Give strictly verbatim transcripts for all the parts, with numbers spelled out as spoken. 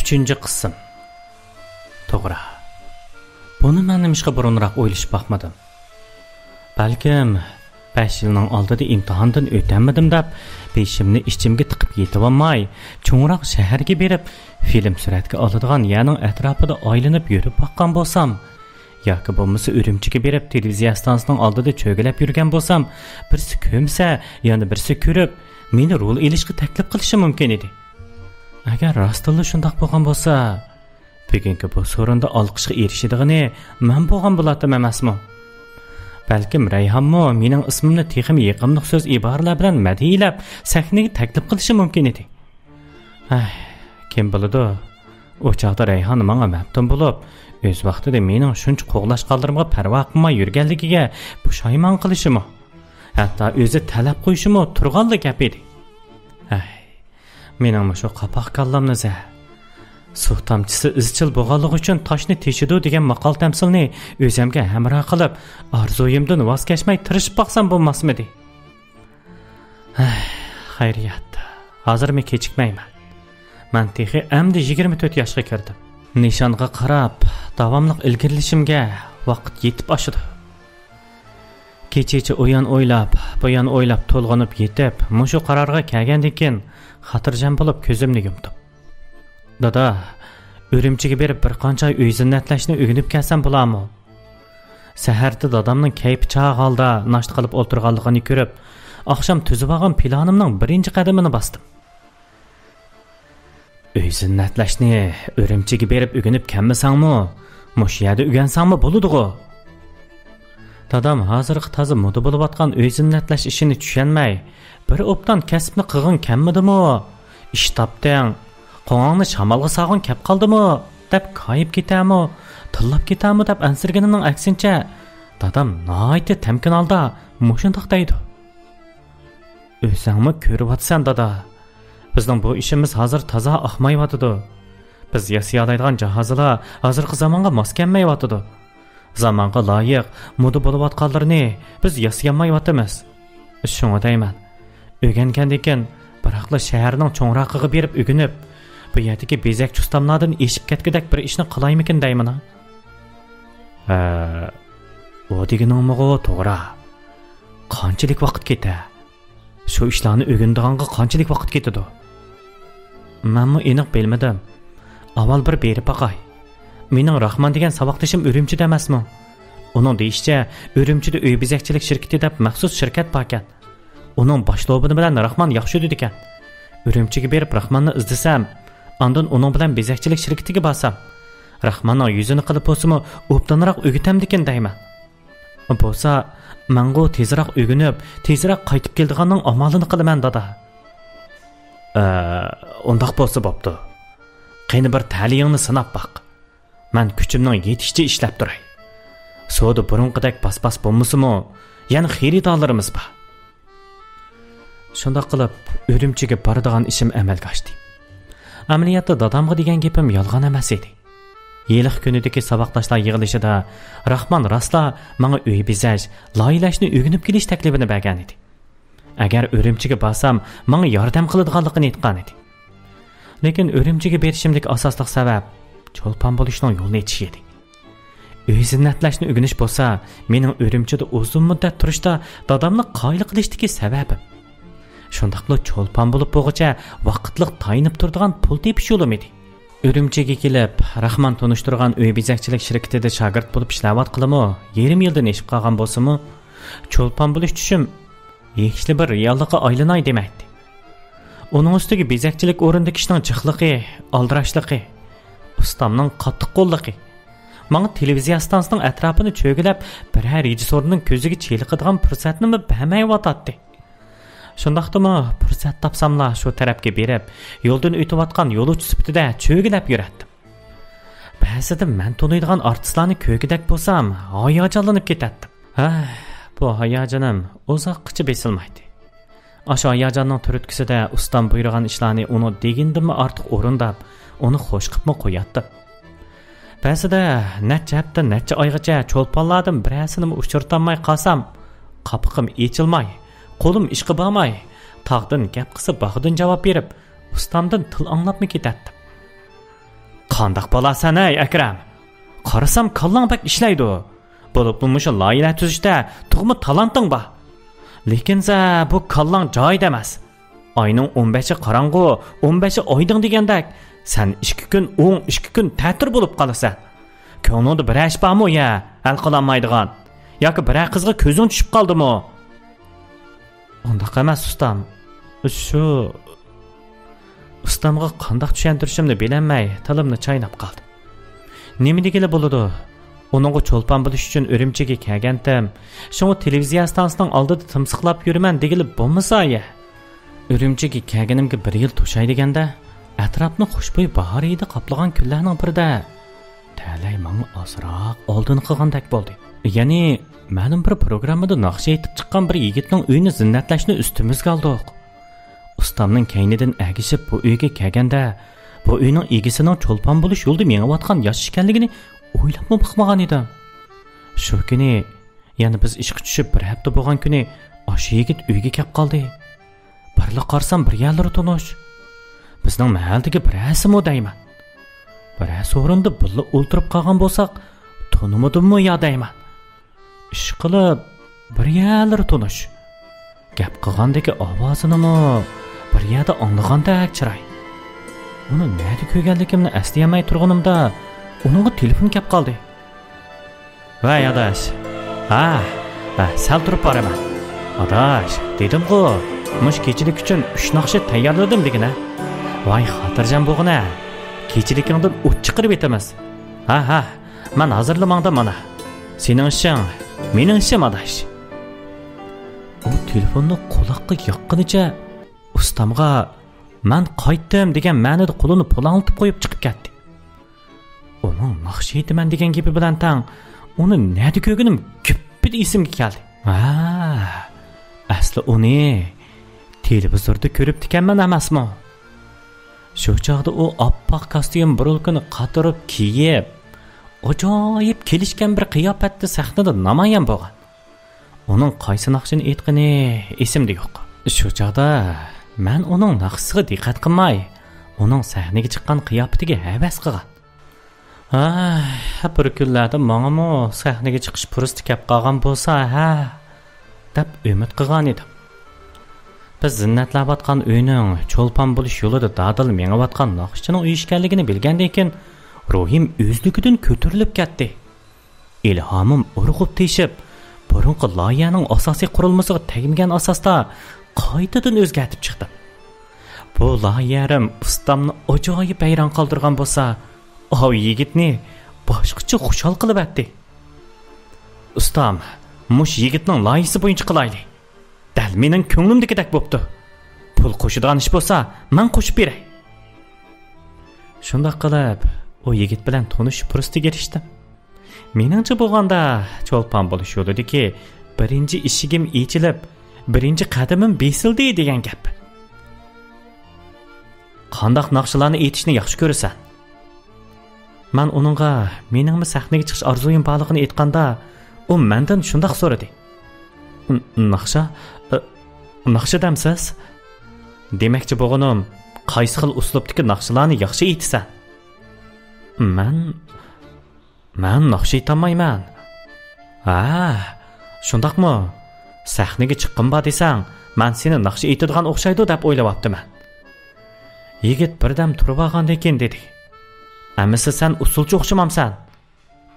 ئۈچىنچى قىسىم. توغرا. بۇنى مەن نېمىشقا بۇرۇنراق ئويلىشىپ باقمىدىم؟ بەلكىم، بەش يىلنىڭ ئالدىدا ئىمتىھاندىن ئۆتەلمىدىم دەپ، بېشىمنى ئىچىمگە تىقىپ يېتىۋالماي، چوڭراق شەھەرگە بېرىپ، فىلىم سۈرەتكە ئالىدىغان يەرنىڭ ئەتراپىدا ئايلىنىپ يۈرۈپ باققان بولسام، ياكى بولمىسا ئۈرۈمچىگە بېرىپ تېلېۋىزىيە ئىستانسىسىنىڭ ئالدىدا چۆگىلەپ يۈرگەن بولسام، بىرسى كۆمسە، يەنە بىرسى كۆرۈپ، مېنى رول ئېلىشقا تەكلىپ قىلىشى مۇمكىن ئىدى. ئەگەر راستتىنلا شۇنداق بولغان بولسا، بۈگۈنكى بۇ سورۇندا ئالقىشقا ئېرىشىدىغىنى مەن بولغان بولاتتىم ئەمەسمۇ؟ بەلكىم رەيھانمۇ مېنىڭ ئىسمىمنى تېخىمۇ يېقىملىق سۆز ئىبارىلەر بىلەن مەدھىيەلەپ سەھنىگە تەكلىپ قىلىشى مۇمكىن ئىدى. ئەھ، كىم بىلىدۇ؟ ئۇ چاغدا رەيھان ماڭا مەپتۇن بولۇپ، ئۆز ۋاقتىدا مېنىڭ شۇنچە قوغلاش-قالدۇرمىغا پەرۋا قىلماي يۈرگەنلىكىگە پۇشايمان قىلىشىمۇ، ھەتتا ئۆزى تەلەپ قويۇشىمۇ تۇرغانلا گەپ ئىدى. ھەي، مېنىڭمۇ شۇ قاپاق كاللامنى زە. سۇ تامچىسى ئىزچىل بولغانلىقى ئۈچۈن تاشنى تېشىدۇ دېگەن ماقال-تەمسىلنى ئۆزۈمگە ھەمراھ قىلىپ، ئارزۇيۇمدىن ۋاز كەچمەي تىرىشىپ باقسام بولماسمىدى؟ ھەي، خەيرىيەت، ھازىر مەن كېچىكمەيمەن. مەن تېخى ئەمدى يىگىرمە تۆت ياشقا كىردىم. نىشانغا قاراپ، داۋاملىق ئىلگىرىلىشىمگە ۋاقىت يېتىپ ئاشىدۇ. كېچىچە ئۇيان ئويلاپ، بۇيان ئويلاپ تولغىنىپ يېتىپ، مۇشۇ قارارغا كەلگەندىن كېيىن خاتىرجەم بولۇپ كۆزۈمنى يۇمدۇم. دادا، ئۈرۈمچىگە بېرىپ بىر قانچە ئاي ئۆي زىننەتلەشنى ئۆگىنىپ كەلسەم بولامۇ؟ سەھەردە دادامنىڭ كەيپى چاغ ھالدا ناشتا قىلىپ ئولتۇرغانلىقىنى كۆرۈپ، ئاخشام تۈزۈۋالغان پىلانىمنىڭ بىرىنچى قەدىمىنى باستىم. ئۆي زىننەتلەشنى ئۈرۈمچىگە بېرىپ ئۆگىنىپ كەلمىسەڭمۇ، مۇشۇ يەردە ئۆگەنسەڭمۇ بولىدىغۇ. دادام ھازىرقى تازا مودا بولۇۋاتقان ئۆي زىننەتلەش ئىشىنى چۈشەنمەي، بىر ئوبدان كەسىپنى قىلغىڭ كەلمىدىمۇ؟ ئىش تاپتىڭ، قوڭۇڭنى شامالغا سالغۇڭ كەپ قالدىمۇ؟ دەپ كايىپ كېتەمۇ، تىللاپ كېتەمۇ دەپ ئەنسىرىگىنىمنىڭ ئەكسىنچە، دادام ناھايىتى تەمكىن ھالدا مۇشۇنداق دەيدۇ. ئۆزۈڭمۇ كۆرۈۋاتىسەن، دادا. بىزنىڭ بۇ ئىشىمىز ھازىر تازا ئاقمايۋاتىدۇ. بىز ياسىيالايدىغان جاھازلار ھازىرقى زامانغا ماس كەلمەيۋاتىدۇ. زامانغا لايىق، مودا بولۇۋاتقانلىرىنى بىز ياسىيالمايۋاتىمىز. شۇڭا دەيمەن، ئۆگەنگەندىن كېيىن، بىراقلا شەھەرنىڭ چوڭراقىغا بېرىپ ئۆگىنىپ، بۇ يەردىكى بېزەكچى ئۇستاملاردىن ئېشىپ كەتكۈدەك بىر ئىشنى قىلايمىكىن دەيمەن. ھە، ئۇ دېگىنىڭمۇغۇ توغرا. قانچىلىك ۋاقىت كېتە؟ شۇ ئىشلارنى ئۆگىنىدىغانغا قانچىلىك ۋاقىت كېتىدۇ؟ مەنمۇ ئېنىق بىلمىدىم. ئاۋۋال بىر بېرىپ باقاي. مېنىڭ راخمان دېگەن ساۋاقدىشىم ئۈرۈمچىدە ئەمەسمۇ؟ ئۇنىڭ دېيىشىچە، ئۈرۈمچىدە ئۆي بېزەكچىلىك شىركىتى دەپ مەخسۇس شىركەت باركەن. ئۇنىڭ باشلوبىنى بىلەن راخمان ياخشى يۈرىدىكەن. ئۈرۈمچىگە بېرىپ راخماننى ئىزدىسەم، ئاندىن ئۇنىڭ بىلەن بېزەكچىلىك شىركىتىگە بارسام، راخماننىڭ يۈزىنى قىلىپ بولسىمۇ ئوبدانراق ئۆگىتەمدىكىن دەيمەن. بولسا، مەنغۇ تېزراق ئۆگىنىپ، تېزراق قايتىپ كېلىدىغاننىڭ ئامالىنى قىلىمەن، دادا. ئە، ئۇنداق بولسا بوپتۇ. قېنى بىر تەلىيىڭنى سىناپ باق. مەن كۈچۈمنىڭ يېتىشىچە ئىشلەپ تۇراي. سودا بۇرۇنقىدەك باس-باس بولمىسىمۇ، يەنە خېرىدارلىرىمىز بار. شۇنداق قىلىپ، ئۈرۈمچىگە بارىدىغان ئىشىم ئەمەلگە ئاشتى. ئەمەلىيەتتە دادامغا دېگەن گېپىم يالغان ئەمەس ئىدى. ھېلىقى كۈنىدىكى ساۋاقداشلار يىغىلىشىدا راخمان راستلا ماڭا ئۆي بېزەش، لايىھەلەشنى ئۆگىنىپ كېلىش تەكلىپىنى بەرگەن ئىدى. ئەگەر ئۈرۈمچىگە بارسام، ماڭا ياردەم قىلىدىغانلىقىنى ئېيتقان ئىدى. لېكىن ئۈرۈمچىگە بېرىشىمدىكى ئاساسلىق سەۋەب چولپان بولۇشنىڭ يولىنى ئېچىش ئىدى. ئۆي زىننەتلەشنى ئۆگىنىش بولسا، مېنىڭ ئۈرۈمچىدە ئۇزۇن مۇددەت تۇرۇشتا دادامنى قايىل قىلىشتىكى سەۋەبىم. شۇنداقلا چولپان بولۇپ بولغۇچە ۋاقىتلىق تايىنىپ تۇرىدىغان پۇل تېپىش يولۇم ئىدى. ئۈرۈمچىگە كېلىپ، راخمان تونۇشتۇرغان ئۆي بېزەكچىلىك شىركىتىدە شاگىرت بولۇپ ئىشلەۋاتقىلىمۇ يېرىم يىلدىن ئېشىپ قالغان بولسىمۇ، چولپان بولۇش چۈشۈم ھېچلا بىر رېئاللىققا ئايلىناي دېمەيتتى. ئۇنىڭ ئۈستىگە بېزەكچىلىك ئورنىدىكى ئىشنىڭ جىقلىقى، ئالدىراشلىقى، ئۇستامنىڭ قاتتىق قوللۇقى، ماڭا تېلېۋىزىيە ئىستانسىسىنىڭ ئەتراپىنى چۆگىلەپ، بىرەر رېژىسسورنىڭ كۆزىگە چېلىقىدىغان پۇرسەتنىمۇ بەرمەيۋاتاتتى. شۇنداقتىمۇ پۇرسەت تاپساملا شۇ تەرەپكە بېرىپ، يولدىن ئۆتۈۋاتقان يولۇچى سۈپىتىدە چۆگىلەپ يۈرەتتىم. بەزىدە مەن تونۇيدىغان ئارتىسلارنى كۆرگۈدەك بولسام، ھاياجانلىنىپ كېتەتتىم. ھە، بۇ ھاياجىنىم ئۇزاققىچە بېسىلمايتتى. ئاشۇ ھاياجاننىڭ تۈرتكىسىدە ئۇستام بۇيرۇغان ئىشلارنى ئۇنىڭ دېگىنىدىنمۇ ئارتۇق ئورۇنداپ، ئۇنى خۇش قىپمۇ قوياتتىم. بەزىدە نەچچە ھەپتە، نەچچە ئايغىچە چولپانلاردىن بىرەرسىنىمۇ ئۇچرىتالماي قالسام، قاپىقىم ئېچىلماي، قولۇم ئىشقا بارماي، تاغدىن گەپ قىلسا باغدىن جاۋاب بېرىپ، ئۇستامدىن تىل ئاڭلاپمۇ كېتەتتىم. قانداق بالاسەن ھەي ئەكرەم؟ قارىسام كاللاڭ بەك ئىشلەيدۇ. بولۇپمۇ مۇشۇ لايىھە تۈزۈشتە تۇغما تالانتىڭ بار. لېكىنسە بۇ كاللاڭ جايىدا ئەمەس. ئاينىڭ ئون بەشى قاراڭغۇ، ئون بەشى ئايدىڭ دېگەندەك، سەن ئىككى كۈن ئوڭ، ئىككى كۈن تەتۈر بولۇپ قالىسەن. كۆڭلۈڭدە بىرەر ئىش بارمۇ يا ھەل قىلالمايدىغان؟ ياكى بىرەر قىزغا كۆزۈڭ چۈشۈپ قالدىمۇ؟ ئۇنداق ئەمەس ئۇستام. شۇ ئۇستامغا قانداق چۈشەندۈرۈشۈمنى بىلەلمەي تىلىمنى چايناپ قالدىم. نېمە دېگىلى بولىدۇ؟ ئۇنىڭغا چولپان بولۇش ئۈچۈن ئۈرۈمچىگە كەلگەنتىم. شۇڭا تېلېۋىزىيە ئىستانسىسىنىڭ ئالدىدا تىمسىقلاپ يۈرىمەن دېگىلى بولمىسا يا. ئۈرۈمچىگە كەلگىنىمگە بىر يىل توشاي دېگەندە، ئەتراپنى خۇشبۇي باھار ھىدى قاپلىغان كۈنلەرنىڭ بىرىدە تەلەي ماڭا ئازراق ئالدىن قىلغاندەك بولدى. يەنى مەلۇم بىر پروگراممىدا ناخشا ئېيتىپ چىققان بىر يىگىتنىڭ ئۆيىنى زىننەتلەشنى ئۈستىمىزگە ئالدۇق. ئۇستامنىڭ كەينىدىن ئەگىشىپ بۇ ئۆيگە كەلگەندە، بۇ ئۆينىڭ ئىگىسىنىڭ چولپان بولۇش يولىدا مېڭىۋاتقان ياش ئىكەنلىكىنى ئويلاپمۇ باقمىغان ئىدىم. شۇ كۈنى يەنە بىز ئىشقا چۈشۈپ بىر ھەپتە بولغان كۈنى ئاشۇ يىگىت ئۆيگە كەپ قالدى. بىرلا قارىسام بىر يەرلىرى تونۇش. بىزنىڭ مەھەللىدىكى بىرەرسىمۇ دەيمەن. بىرەرسى ئورۇندا بىللە ئولتۇرۇپ قالغان بولساق، تونۇمىدىممۇ يا دەيمەن. ئىشقىلىپ بىر يەرلىرى تونۇش. گەپ قىلغاندىكى ئاۋازىنىمۇ بىر يەردە ئاڭلىغاندەك چىراي. ئۇنى نەدە كۆرگەنلىكىمنى ئەسلىيەلمەي تۇرغىنىمدا، ئۇنىڭغا تېلېفون كەپ قالدى. ۋەي ئاداش. ھە، ھە، سەل تۇرۇپ بارىمەن. ئاداش، دېدىمغۇ، مۇشۇ كېچىلىك ئۈچۈن ئۈچ ناخشا تەييارلىدىم دېگىنە. ۋاي خاتىرجەم بولغىنە. كېچىلىكىڭدىن ئوت چىقىرىۋېتىمىز. ھە، ھە، مەن ھازىرلا ماڭدىم مانا. سېنىڭ ئىشىڭ، مېنىڭ ئىشىم ئاداش. ئۇ تېلېفوننى قۇلاققا ياققىنىچە ئۇستامغا مەن قايتتىم دېگەن مەنىدە قولىنى پۇلاڭلىتىپ قويۇپ چىقىپ كەتتى. ئۇنىڭ ناخشا ئېيتىمەن دېگەن گېپى بىلەن تەڭ ئۇنى نەدە كۆرگىنىم گۈپپىدە ئېسىمگە كەلدى. ھە، ئەسلى ئۇنى تېلېۋىزوردا كۆرۈپتىكەنمەن ئەمەسمۇ؟ شۇ چاغدا ئۇ ئاپئاق كاستيۇم بۇرۇلكىنى قاتۇرۇپ كىيىپ، ئاجايىپ كېلىشكەن بىر قىياپەتتە سەھنىدە نامايان بولغان. ئۇنىڭ قايسى ناخشىنى ئېيتقىنى ئېسىمدە يوق. شۇ چاغدا مەن ئۇنىڭ ناخشىسىغا دىققەت قىلماي، ئۇنىڭ سەھنىگە چىققان قىياپىتىگە ھەۋەس قىلغان. ھەي، بىر كۈنلەردە ماڭىمۇ سەھنىگە چىقىش پۇرسىتى كەپ قالغان بولسا ھە، دەپ ئۈمىد قىلغان ئىدىم. بىز زىننەتلەۋاتقان ئۆينىڭ چولپان بولۇش يولىدا دادىل مېڭىۋاتقان ناخشىچىنىڭ ئۆيى ئىكەنلىكىنى بىلگەندىن كېيىن، روھىم ئۆزلۈكىدىن كۆتۈرۈلۈپ كەتتى. ئىلھامىم ئۇرغۇپ تېشىپ، بۇرۇنقى لايىھەنىڭ ئاساسىي قۇرۇلمىسىغا تەگمىگەن ئاساستا قايتىدىن ئۆزگەرتىپ چىقتىم. بۇ لايىھەم ئۇستامنى ئاجايىپ ھەيران قالدۇرغان بولسا، ئاۋۇ يىگىتنى باشقىچە خۇشال قىلىۋەتتى. ئۇستام، مۇشۇ يىگىتنىڭ لايىھىسى بويىچە قىلايلى. دەل مېنىڭ كۆڭلۈمدىكىدەك بوپتۇ. پۇل قوشىدىغان ئىش بولسا، مەن قوشۇپ بېرەي. شۇنداق قىلىپ، ئۇ يىگىت بىلەن تونۇشۇش پۇرسىتىگە ئېرىشتىم. مېنىڭچە بولغاندا، چولپان بولۇش يولىدىكى بىرىنچى ئىشىكىم ئېچىلىپ، بىرىنچى قەدىمىم بېسىلدى دېگەن گەپ. قانداق ناخشىلارنى ئېيتىشنى ياخشى كۆرىسەن؟ مەن ئۇنىڭغا مېنىڭمۇ سەھنىگە چىقىش ئارزۇيۇم بارلىقىنى ئېيتقاندا، ئۇ مەندىن شۇنداق سورىدى. ن-، ناخشا؟ ئى، ناخشا دەمسىز؟ دېمەكچى بولغىنىم، قايسى خىل ئۇسلۇبتىكى ناخشىلارنى ياخشى ئېيتىسەن؟ مەن، مەن ناخشا ئېيتالمايمەن. ھە، شۇنداقمۇ؟ سەھنىگە چىققىن بار دېسەڭ، مەن سېنى ناخشا ئېيتىدىغان ئوخشايدۇ دەپ ئويلاۋاپتىمەن. يىگىت بىردەم تۇرۇۋالغاندىن كېيىن دېدى. ئەمىسە سەن ئۇسسۇلچى ئوخشىمامسەن؟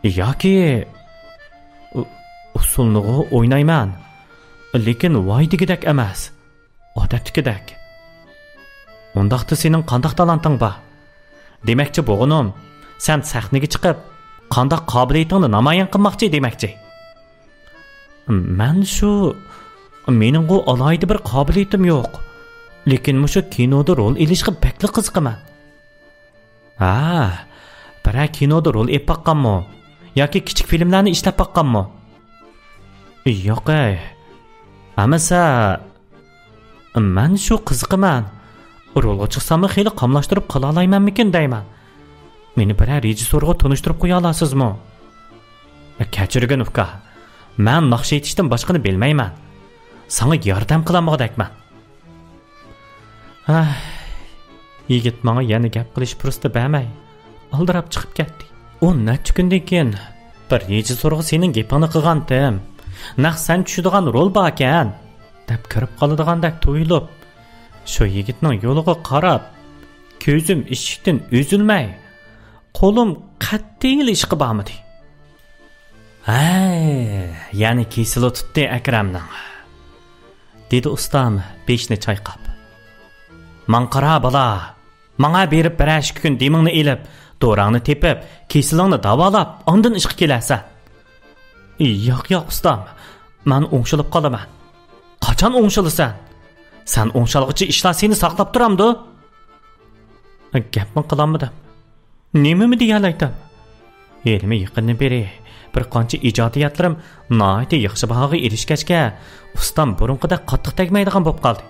ياكى ئۇ-، ئۇسسۇلنىغۇ ئوينايمەن، لېكىن ۋاي دېگۈدەك ئەمەس، ئادەتتىكىدەك. ئۇنداقتا سېنىڭ قانداق تالانتىڭ بار؟ دېمەكچى بولغىنىم، سەن سەھنىگە چىقىپ، قانداق قابىلىيىتىڭنى نامايان قىلماقچى دېمەكچى. مەن شۇ، مېنىڭغۇ ئالاھىدە بىر قابىلىيىتىم يوق. لېكىن مۇشۇ كىنودا رول ئېلىشقا بەكلا قىزىقىمەن. ھە، بىرەر كىنودا رول ئېلىپ باققانمۇ؟ ياكى كىچىك فىلىملارنى ئىشلەپ باققانمۇ؟ ياق ئەي. ئەمىسە، مەن شۇ قىزىقىمەن. رولغا چىقساممۇ خېلى قاملاشتۇرۇپ قىلالايمەنمىكىن دەيمەن. مېنى بىرەر رېژىسسورغا تونۇشتۇرۇپ قويالارسىزمۇ؟ كەچۈرگىن ئۇكا، مەن ناخشا ئېيتىشتىن باشقىنى بىلمەيمەن. ساڭا ياردەم قىلالمىغۇدەكمەن. ھەي، يىگىت ماڭا يەنە گەپ قىلىش پۇرسىتى بەرمەي، ئالدىراپ چىقىپ كەتتى. ئۇ نەچچە كۈندىن كېيىن، بىر يېزا سورىغا سېنىڭ گېپىڭنى قىلغانتىم. نەق سەن چۈشىدىغان رول باركەن، دەپ كىرىپ قالىدىغاندەك تۇيۇلۇپ، شۇ يىگىتنىڭ يولىغا قاراپ، كۆزۈم ئىشىكتىن ئۈزۈلمەي، قولۇم قەتئىيلا ئىشقا بارمىدى. ھەي، يەنە كېسىلى تۇتتى ئەكرەمنىڭ، دېدى ئۇستام بېشىنى چايقاپ. ماڭا قارا، بالا، ماڭا بېرىپ بىرەر ئىككى كۈن دېمىڭنى ئېلىپ، دوراڭنى تېپىپ، كېسىلىڭنى داۋالاپ، ئاندىن ئىشقا كېلەرسەن. ياق، ياق، ئۇستام، مەن ئوڭشىلىپ قالىمەن. قاچان ئوڭشىلىسەن؟ سەن ئوڭشالغۇچە ئىشلار سېنى ساقلاپ تۇرامدۇ؟ گەپمۇ قىلالمىدىم. نېمىمۇ دېيەلەيتتىم؟ ھېلىمۇ يېقىندىن بېرى بىر قانچە ئىجادىيەتلىرىم ناھايىتى ياخشى باھاغا ئېرىشكەچكە، ئۇستام بۇرۇنقىدەك قاتتىق تەگمەيدىغان بولۇپ قالدى.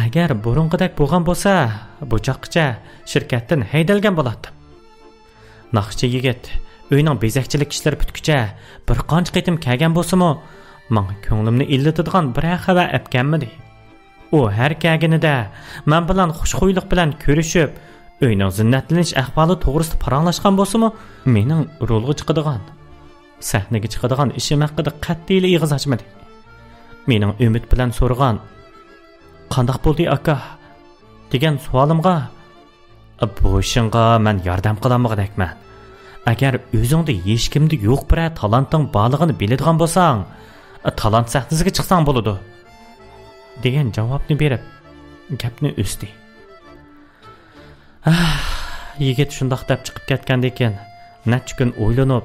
ئەگەر بۇرۇنقىدەك بولغان بولسا، بۇ چاغقىچە شىركەتتىن ھەيدەلگەن بولاتتىم. ناخشىچى يىگىت ئۆينىڭ بېزەكچىلىك ئىشلىرى پۈتكۈچە بىر قانچە قېتىم كەلگەن بولسىمۇ، ماڭا كۆڭلۈمنى ئىللىتىدىغان بىرەر خەۋەر ئەپكەنمىدى. ئۇ ھەر كەلگىنىدە مەن بىلەن خۇشخۇيلۇق بىلەن كۆرۈشۈپ، ئۆينىڭ زىننەتلىنىش ئەھۋالى توغرىسىدا پاراڭلاشقان بولسىمۇ، مېنىڭ رولغا چىقىدىغان، سەھنىگە چىقىدىغان ئىشىم ھەققىدە قەتئىيلا ئېغىز ئاچمىدى. مېنىڭ ئۈمىد بىلەن سورىغان، «قانداق بولدى، ئاكا؟» دېگەن سوئالىمغا، «بۇ ئىشىڭغا مەن ياردەم قىلالمىغۇدەكمەن. ئەگەر ئۆزۈڭدە ھېچكىمدە يوق بىرەر تالانتىڭ بارلىقىنى بىلىدىغان بولساڭ، تالانت سەھنىسىگە چىقساڭ بولىدۇ» دېگەن جاۋابنى بېرىپ، گەپنى ئۈزدى. ئاھ، يىگىت شۇنداق دەپ چىقىپ كەتكەندىكىن، نەچچە كۈن ئويلىنىپ،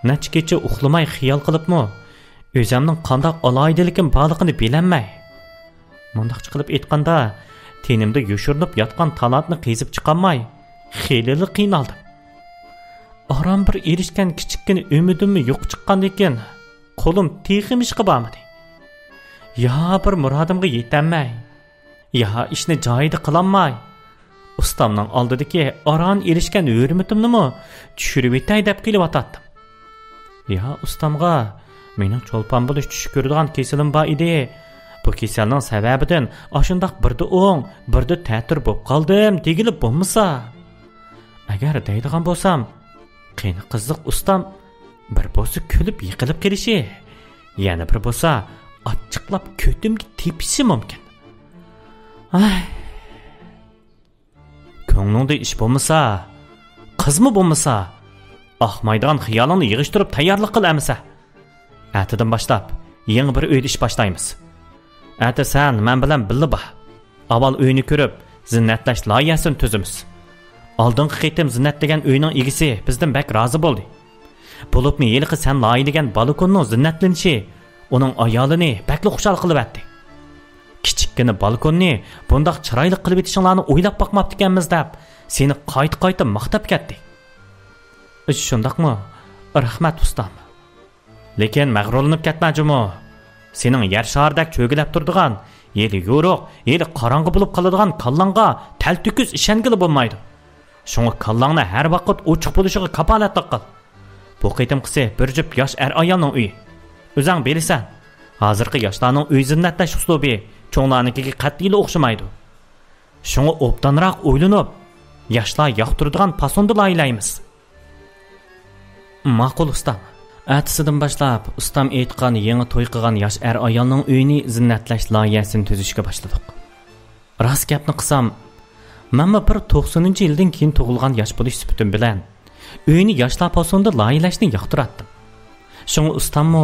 نەچچە كېچە ئۇخلىماي خىيال قىلىپمۇ، ئۆزۈمنىڭ قانداق ئالاھىدىلىكىم بارلىقىنى بىلەلمەي، مۇنداقچە قىلىپ ئېيتقاندا، تېنىمدا يوشۇرۇنۇپ ياتقان تالانتنى قېزىپ چىقالماي، خېلىلا قىينالدىم. ئاران بىر ئېرىشكەن كىچىككىنە ئۈمىدىممۇ يوققا چىققاندىكىن، قولۇم تېخىمۇ ئىشقا بارمىدى. يا بىر مۇرادىمغا يېتەلمەي، يا ئىشنى جايىدا قىلالماي، ئۇستامنىڭ ئالدىدىكى ئاران ئېرىشكەن ھۆرمىتىمنىمۇ چۈشۈرۈۋېتەي دەپ قېلىۋاتاتتىم. يا ئۇستامغا مېنىڭ چولپان بولۇش چۈشى كۆرىدىغان كېسىلىم بار ئىدى. بۇ كېسەلنىڭ سەۋەبىدىن ئاشۇنداق بىردە ئوڭ، بىردە تەتۈر بولۇپ قالدىم دېگىلى بولمىسا. ئەگەر دەيدىغان بولسام، قېنى قىزىق ئۇستام بىر بولسا كۈلۈپ يىقىلىپ قېلىشى، يەنە بىر بولسا ئاچچىقلاپ كۆتۈمگە تېپىشى مۇمكىن. ئاي. كۆڭلۈڭدە ئىش بولمىسا، قىزمۇ بولمىسا، ئاقمايدىغان خىيالىڭنى يىغىشتۇرۇپ تەييارلىق قىل ئەمىسە. ئەتىدىن باشلاپ يېڭى بىر ئۆيدە ئىش باشلايمىز. ئەتە سەن مەن بىلەن بىللە بار. ئاۋۋال ئۆينى كۆرۈپ، زىننەتلەش لايىھەسىنى تۈزىمىز. ئالدىنقى قېتىم زىننەتلىگەن ئۆينىڭ ئىگىسى بىزدىن بەك رازى بولدى. بولۇپمۇ ھېلىقى سەن لايىھەلىگەن بالكوننىڭ زىننەتلىنىشى ئۇنىڭ ئايالىنى بەكلا خۇشال قىلىۋەتتى. كىچىككىنە بالكوننى بۇنداق چىرايلىق قىلىۋېتىشىڭلارنى ئويلاپ باقماپتىكەنمىز دەپ، سېنى قايتا-قايتا ماختاپ كەتتى. شۇنداقمۇ؟ رەھمەت، ئۇستام. لېكىن مەغرۇرلىنىپ كەتمە جۇمۇ. سېنىڭ يەر شارىدەك چۆگىلەپ تۇرىدىغان، ھېلى يورۇق، ھېلى قاراڭغۇ بولۇپ قالىدىغان كاللاڭغا تەلتۆكۈس ئىشەنگىلى بولمايدۇ. شۇڭا كاللاڭنى ھەر ۋاقىت ئوچۇق بولۇشىغا كاپالەتلىك قىل. بۇ قېتىمقىسى بىر جۈپ ياش ئەر-ئايالنىڭ ئۆيى. ئۆزەڭ بىلىسەن، ھازىرقى ياشلارنىڭ ئۆي زىننەتلەش ئۇسلۇبى چوڭلارنىڭكىگە قەتئىيلا ئوخشىمايدۇ. شۇڭا ئوبدانراق ئويلىنىپ، ياشلار ياقتۇرىدىغان پاسوندا لايىھەلەيمىز. ماقۇل، ئۇستام. ئەتىسىدىن باشلاپ ئۇستام ئېيتقان يېڭى توي قىلغان ياش ئەر-ئايالنىڭ ئۆيىنى زىننەتلەش لايىھەسىنى تۈزۈشكە باشلىدۇق. راست گەپنى قىلسام، مەنمۇ بىر توقسىنىنچى يىلدىن كېيىن تۇغۇلغان ياش بولۇش سۈپىتىم بىلەن ئۆينى ياشلار پاسونىدا لايىھەلەشنى ياقتۇراتتىم. شۇڭا ئۇستاممۇ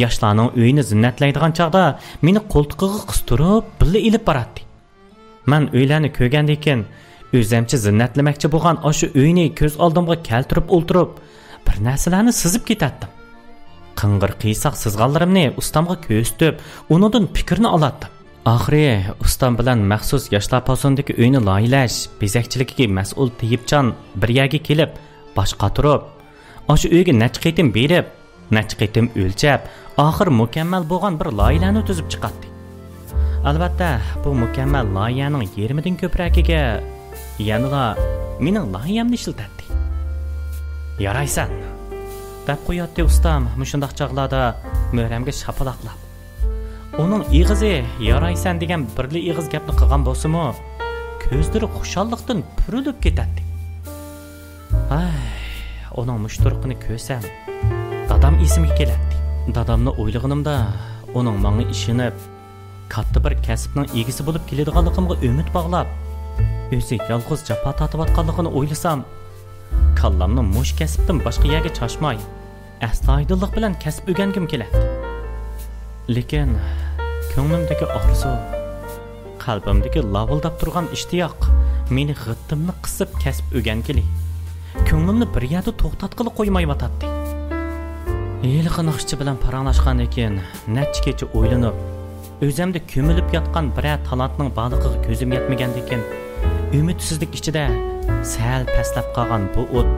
ياشلارنىڭ ئۆيىنى زىننەتلەيدىغان چاغدا مېنى قولتۇقىغا قىستۇرۇپ بىللە ئېلىپ باراتتى. مەن ئۆيلەرنى كۆرگەندىن كېيىن، ئۆزەمچە زىننەتلىمەكچى بولغان ئاشۇ ئۆينى كۆز ئالدىمغا كەلتۈرۈپ ئولتۇرۇپ، بىر نەرسىلەرنى سىزىپ كېتەتتىم. قىڭغىر-قىيساق سىزغانلىرىمنى ئۇستامغا كۆرسىتىپ، ئۇنىڭدىن پىكىرنى ئالاتتىم. ئاخىرى ئۇستام بىلەن مەخسۇس ياشلار پاسونىدىكى ئۆينى لايىھەلەش، بېزەكچىلىكىگە مەسئۇل تېيىپجان بىر يەرگە كېلىپ، باش قاتۇرۇپ، ئاشۇ ئۆيگە نەچچە قېتىم بېرىپ، نەچچە قېتىم ئۆلچەپ، ئاخىر مۇكەممەل بولغان بىر لايىھەلەرنى تۈزۈپ چىقاتتى. ئەلۋەتتە، بۇ مۇكەممەل لايىھەنىڭ يېرىمىدىن كۆپرەكىگە يەنىلا مېنىڭ لايىھەمنى ئىشلىتەتتى. «يارايسەن!» دەپ قوياتتى ئۇستام مۇشۇنداق چاغلاردا مۈرەمگە شاپىلاقلاپ. ئۇنىڭ ئېغىزى «يارايسەن» دېگەن بىرلا ئېغىز گەپنى قىلغان بولسىمۇ، كۆزلىرى خۇشاللىقتىن پۈرۈلۈپ كېتەتتى. ئاي، ئۇنىڭ مۇشۇ تۇرقىنى كۆرسەم، دادام ئېسىمگە كېلەتتى. دادامنى ئويلىغىنىمدا، ئۇنىڭ ماڭا ئىشىنىپ، كاتتا بىر كەسىپنىڭ ئىگىسى بولۇپ كېلىدىغانلىقىمغا ئۈمىد باغلاپ، ئۆزى يالغۇز جاپا تارتىۋاتقانلىقىنى ئويلىسام، كاللامنى مۇشۇ كەسىپتىن باشقا يەرگە چاچماي، ئەستايىدىللىق بىلەن كەسىپ ئۆگەنگۈم كېلەتتى. لېكىن كۆڭلۈمدىكى ئارزۇ، قەلبىمدىكى لاۋۇلداپ تۇرغان ئىشتىياق مېنى غىتتىمنى قىسىپ كەسىپ ئۆگەنگىلى، كۆڭلۈمنى بىر يەردە توختاتقىلى قويمايۋاتاتتى. ھېلىقى ناخشىچى بىلەن پاراڭلاشقاندىن كېيىن، نەچچە كېچە ئويلىنىپ، ئۆزۈمدە كۆمۈلۈپ ياتقان بىرەر تالانتنىڭ بارلىقىغا كۆزۈم يەتمىگەندىكىن، ئۈمىدسىزلىك ئىچىدە سەل پەسلەپ قالغان بۇ ئوت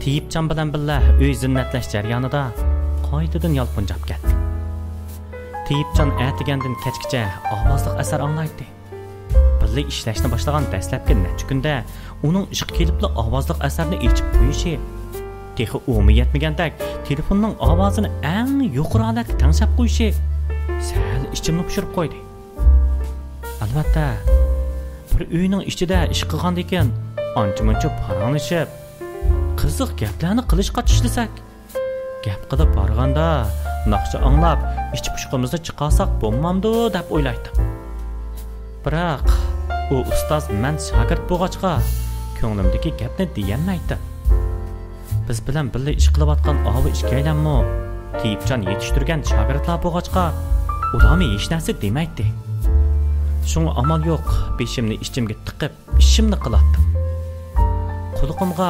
تېيىپجان بىلەن بىللە ئۆي زىننەتلەش جەريانىدا قايتىدىن يالقۇنجاپ كەتتى. تېيىپجان ئەتىگەندىن كەچكىچە ئاۋازلىق ئەسەر ئاڭلايتتى. بىللە ئىشلەشنى باشلىغان دەسلەپكى نەچچە كۈندە ئۇنىڭ ئىشقا كېلىپلا ئاۋازلىق ئەسەرنى ئېچىپ قويۇشى، تېخى ئۇمۇ يەتمىگەندەك تېلېفوننىڭ ئاۋازىنى ئەڭ يۇقىرى ھالەتكە تەڭشەپ قويۇشى سەل ئىچىمنى پۇشۇرۇپ قويدى. ئەلۋەتتە، بىر ئۆينىڭ ئىچىدە ئىش قىلغاندىكىن ئانچە-مۇنچە پاراڭلىشىپ، قىزىق گەپلەرنى قىلىشقا چىشلىسەك، گەپ قىلىپ بارغاندا ناخشا ئاڭلاپ، ئىچ پۇشۇقىمىزنى چىقارساق بولمامدۇ دەپ ئويلايتتىم. بىراق، ئۇ ئۇستاز مەن شاگىرت بولغاچقا، كۆڭلۈمدىكى گەپنى دېيەلمەيتتىم. بىز بىلەن بىللە ئىش قىلىۋاتقان ئاۋۇ ئىككىيلەنمۇ تېيىپجان يېتىشتۈرگەن شاگىرتلار بولغاچقا، ئۇلارمۇ ھېچنەرسە دېمەيتتى. شۇڭا ئامال يوق، بېشىمنى ئىچىمگە تىقىپ، ئىشىمنى قىلاتتىم. قۇلىقىمغا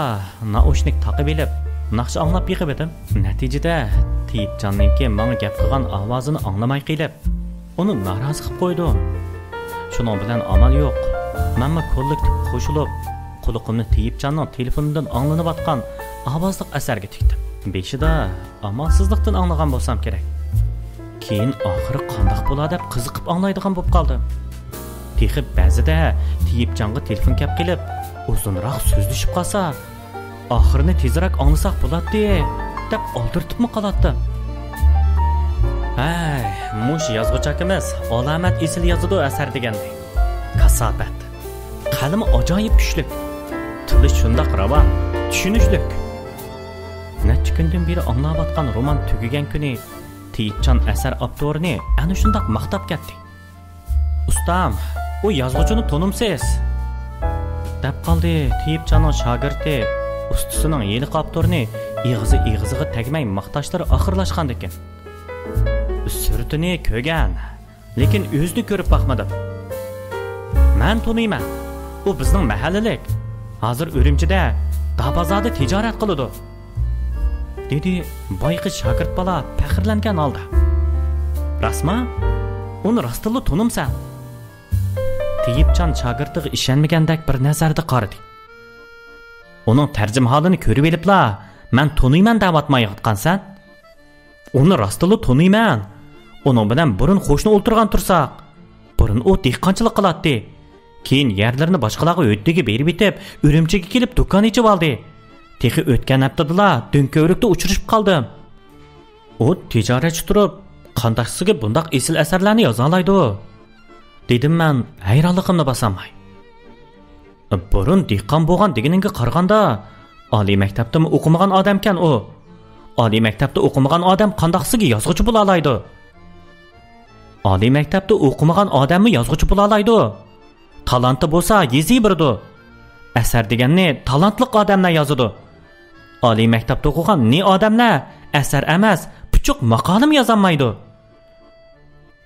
نائۇشنىك تاقىۋېلىپ، ناخشا ئاڭلاپ بېقىۋىدىم. نەتىجىدە، تېيىپجاننىڭكى ماڭا گەپ قىلغان ئاۋازىنى ئاڭلىماي قېلىپ، ئۇنى نارازى قىلىپ قويدۇم. شۇنىڭ بىلەن ئامال يوق، مەنمۇ كوللېكتىپقا قوشۇلۇپ، قۇلىقىمنى تېيىپجاننىڭ تېلېفونىدىن ئاڭلىنىۋاتقان ئاۋازلىق ئەسەرگە تىكتىم. بېشىدا ئامالسىزلىقتىن ئاڭلىغان بولسام كېرەك. كېيىن ئاخىرى قانداق بولا دەپ قىزىقىپ ئاڭلايدىغان بولۇپ قالدىم. تېخى بەزىدە تېيىپجانغا تېلېفون كەپ قېلىپ، ئۇزۇنراق سۆزلىشىپ قالسا، ئاخىرىنى تېزرەك ئاڭلىساق بولاتتى، دەپ ئالدىرىتىپمۇ قالاتتىم. ھەي، مۇشۇ يازغۇچى ئاكىمىز ئالامەت ئېسىل يازىدۇ ئەسەر دېگەندەك. كاساپەت. قەلىمى ئاجايىپ كۈچلۈك. تىلى شۇنداق راۋان، چۈشىنىشلىك. نەچچە كۈندىن بېرى ئاڭلاۋاتقان رومان تۈگىگەن كۈنى تېيىپجان ئەسەر ئاپتورىنى ئەنە شۇنداق ماختاپ كەتتى. «ئۇستام، ئۇ يازغۇچىنى تونۇمسىز؟» دەپ قالدى تېيىپجاننىڭ شاگىرتى ئۇستىسىنىڭ ھېلىقى ئاپتورنى ئېغىزى ئېغىزىغا تەگمەي ماختاشلىرى ئاخىرلاشقاندىكىن. «سۈرىتىنى كۆرگەن، لېكىن ئۆزىنى كۆرۈپ باقمىدىم.» «مەن تونۇيمەن، ئۇ بىزنىڭ مەھەللىلىك، ھازىر ئۈرۈمچىدە، دابازادا تىجارەت قىلىدۇ.» دېدى بايىقى شاگىرت بالا پەخىرلەنگەن ھالدا. «راستما؟ ئۇنى راستتىنلا تونۇمسەن؟» تېيىپجان شاگىرتىغا ئىشەنمىگەندەك بىر نەزەردە قارىدى. «ئۇنىڭ تەرجىمىھالىنى كۆرۈۋېلىپلا، مەن تونۇيمەن دەۋاتمايۋاتقانسەن؟ ئۇنى راستتىنلا تونۇيمەن. ئۇنىڭ بىلەن بۇرۇن قوشنا ئولتۇرغان تۇرساق. بۇرۇن ئۇ دېھقانچىلىق قىلاتتى. كېيىن يەرلىرىنى باشقىلارغا ھۆددىگە بېرىۋېتىپ، ئۈرۈمچىگە كېلىپ دۇكان ئېچىۋالدى. تېخى ئۆتكەن ھەپتىدىلا دۆڭكۆۋرۈكتە ئۇچرىشىپ قالدىم.» «ئۇ تىجارەتچى تۇرۇپ، قانداقسىگە بۇنداق ئېسىل ئەسەرلەرنى يازالايدۇ؟» دېدىم مەن ھەيرانلىقىمنى باسالماي. «بۇرۇن دېھقان بولغان دېگىنىڭگە قارىغاندا، ئالىي مەكتەپتىمۇ ئوقۇمىغان ئادەمكەن ئۇ. ئالىي مەكتەپتە ئوقۇمىغان ئادەم قانداقسىگە يازغۇچى بولالايدۇ؟» «ئالىي مەكتەپتە ئوقۇمىغان ئادەممۇ يازغۇچى بولالايدۇ. تالانتى بولسا يېزىۋېرىدۇ. ئەسەر دېگەننى تالانتلىق ئادەملەر يازىدۇ. ئالىي مەكتەپتە ئوقۇغان نى ئادەملەر ئەسەر ئەمەس، پۇچۇق ماقالىمۇ يازالمايدۇ.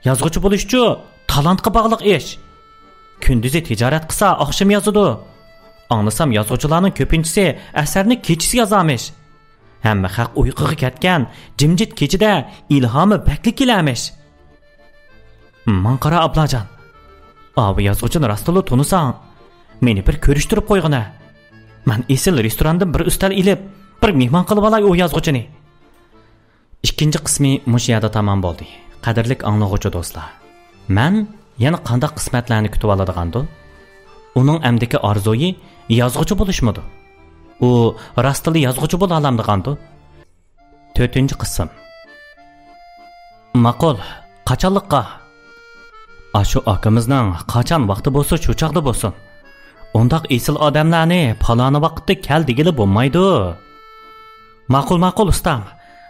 يازغۇچى بولۇشچۇ تالانتقا باغلىق ئىش. كۈندۈزى تىجارەت قىلسا، ئاخشىمى يازىدۇ. ئاڭلىسام، يازغۇچىلارنىڭ كۆپىنچىسى ئەسەرنى كېچىسى يازارمىش. ھەممە خەق ئۇيقۇغا كەتكەن جىمجىت كېچىدە ئىلھامى بەكلا كېلەرمىش.» «ماڭا قارا، ئابلاجان. ئاۋۇ يازغۇچىنى راستلا تونۇساڭ، مېنى بىر كۆرۈشتۈرۈپ قويغىنە. مەن ئېسىل رېستوراندىن بىر ئۈستەل ئېلىپ، بىر مېھمان قىلىۋالاي ئۇ يازغۇچىنى.» ئىككىنچى قىسمى مۇشۇ يەردە تامام بولدى. قەدىرلىك ئاڭلىغۇچى دوستلار، مەن يەنە قانداق قىسمەتلەرنى كۈتۈۋالىدىغاندۇ؟ ئۇنىڭ ئەمدىكى ئارزۇيى يازغۇچى بولۇشمىدۇ؟ ئۇ راستلا يازغۇچى بولالامدىغاندۇ؟ تۆتىنچى قىسىم. ماقۇل، قاچانلىققا؟ ئاشۇ ئاكىمىزنىڭ قاچان ۋاقتى بولسا، شۇ چاغدا بولسۇن. ئۇنداق ئېسىل ئادەملەرنى پالانى ۋاقىتتا كەل دېگىلى بولمايدۇ. ماقۇل، ماقۇل، ئۇستام.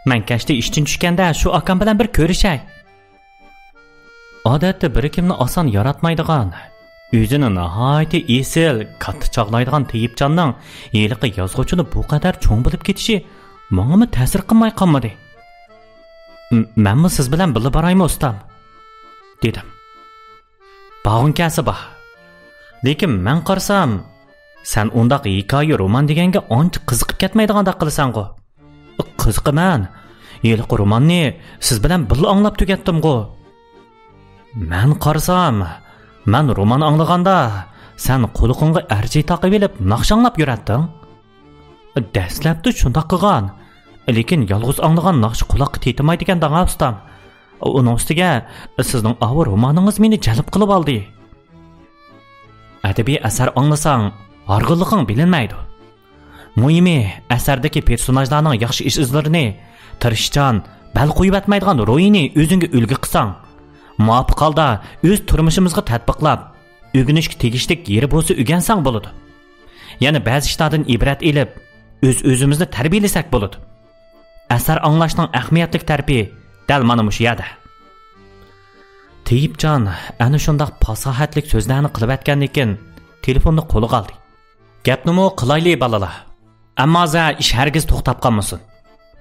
مەن كەچتە ئىشتىن چۈشكەندە شۇ ئاكام بىلەن بىر كۆرۈشەي. ئادەتتە بىر كىمنى ئاسان ياراتمايدىغان، ئۆزىنى ناھايىتى ئېسىل، كاتتا چاغلايدىغان تېيىپجاننىڭ ھېلىقى يازغۇچىنى بۇ قەدەر چوڭ بىلىپ كېتىشى ماڭىمۇ تەسىر قىلماي قالمىدى. م-، مەنمۇ سىز بىلەن بىللە بارايمۇ، ئۇستام؟ دېدىم. بارغۇڭ كەلسە بار. لېكىن مەن قارىسام، سەن ئۇنداق ھېكايە رومان دېگەنگە ئانچە قىزىقىپ كەتمەيدىغاندەك قىلىسەنغۇ؟ قىزىقىمەن. ھېلىقى روماننى سىز بىلەن بىللە ئاڭلاپ تۈگەتتىمغۇ؟ مەن قارىسام، مەن رومان ئاڭلىغاندا، سەن قۇلىقىڭغا ئەرجى تاقىۋېلىپ ناخشا ئاڭلاپ يۈرەتتىڭ. دەسلەپتە شۇنداق قىلغان. لېكىن يالغۇز ئاڭلىغان ناخشا قۇلاققا تېتىمايدىكەن داڭا، ئۇستام. ئۇنىڭ ئۈستىگە سىزنىڭ ئاۋۇ رومانىڭىز مېنى جەلپ قىلىۋالدى. ئەدەبىي ئەسەر ئاڭلىساڭ، ھارغىنلىقىڭ بىلىنمەيدۇ. مۇھىمى، ئەسەردىكى پېرسوناژلارنىڭ ياخشى ئىش-ئىزلىرىنى، تىرىشچان، بەل قويۇۋەتمەيدىغان روھىنى ئۆزۈڭگە ئۈلگە قىلساڭ، مۇۋاپىق ھالدا ئۆز تۇرمۇشىمىزغا تەتبىقلاپ، ئۆگىنىشكە تېگىشلىك يېرى بولسا ئۆگەنسەڭ بولىدۇ. يەنە بەزى ئىشلاردىن ئىبرەت ئېلىپ، ئۆز-ئۆزىمىزنى تەربىيەلىسەك بولىدۇ. ئەسەر ئاڭلاشنىڭ ئەھمىيەتلىك تەرىپى دەل مانا مۇشۇ يەردە. تېيىپجان ئەنە شۇنداق پاساھەتلىك سۆزلەرنى قىلىۋەتكەندىن كېيىن، تېلېفوننى قولىغا ئالدى. گەپنىمۇ قىلايلى، بالىلار. ئەمما ھازىر ئىش ھەرگىز توختاپ قالمىسۇن.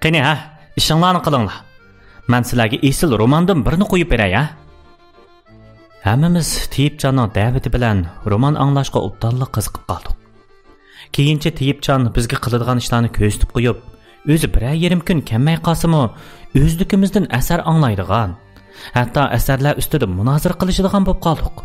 قېنى، ھە، ئىشىڭلارنى قىلىڭلار. مەن سىلەرگە ئېسىل روماندىن بىرنى قويۇپ بېرەي، ھە؟ ھەممىمىز تېيىپجاننىڭ دەۋىتى بىلەن رومان ئاڭلاشقا ئوبدانلا قىزىقىپ قالدۇق. كېيىنچە تېيىپجان بىزگە قىلىدىغان ئىشلارنى كۆرسىتىپ قويۇپ، ئۆزى بىرەر يېرىم كۈن كەلمەي قالسىمۇ، ئۆزلۈكىمىزدىن ئەسەر ئاڭلايدىغان، ھەتتا ئەسەرلەر ئۈستىدە مۇنازىرە قىلىشىدىغان بولۇپ قالدۇق.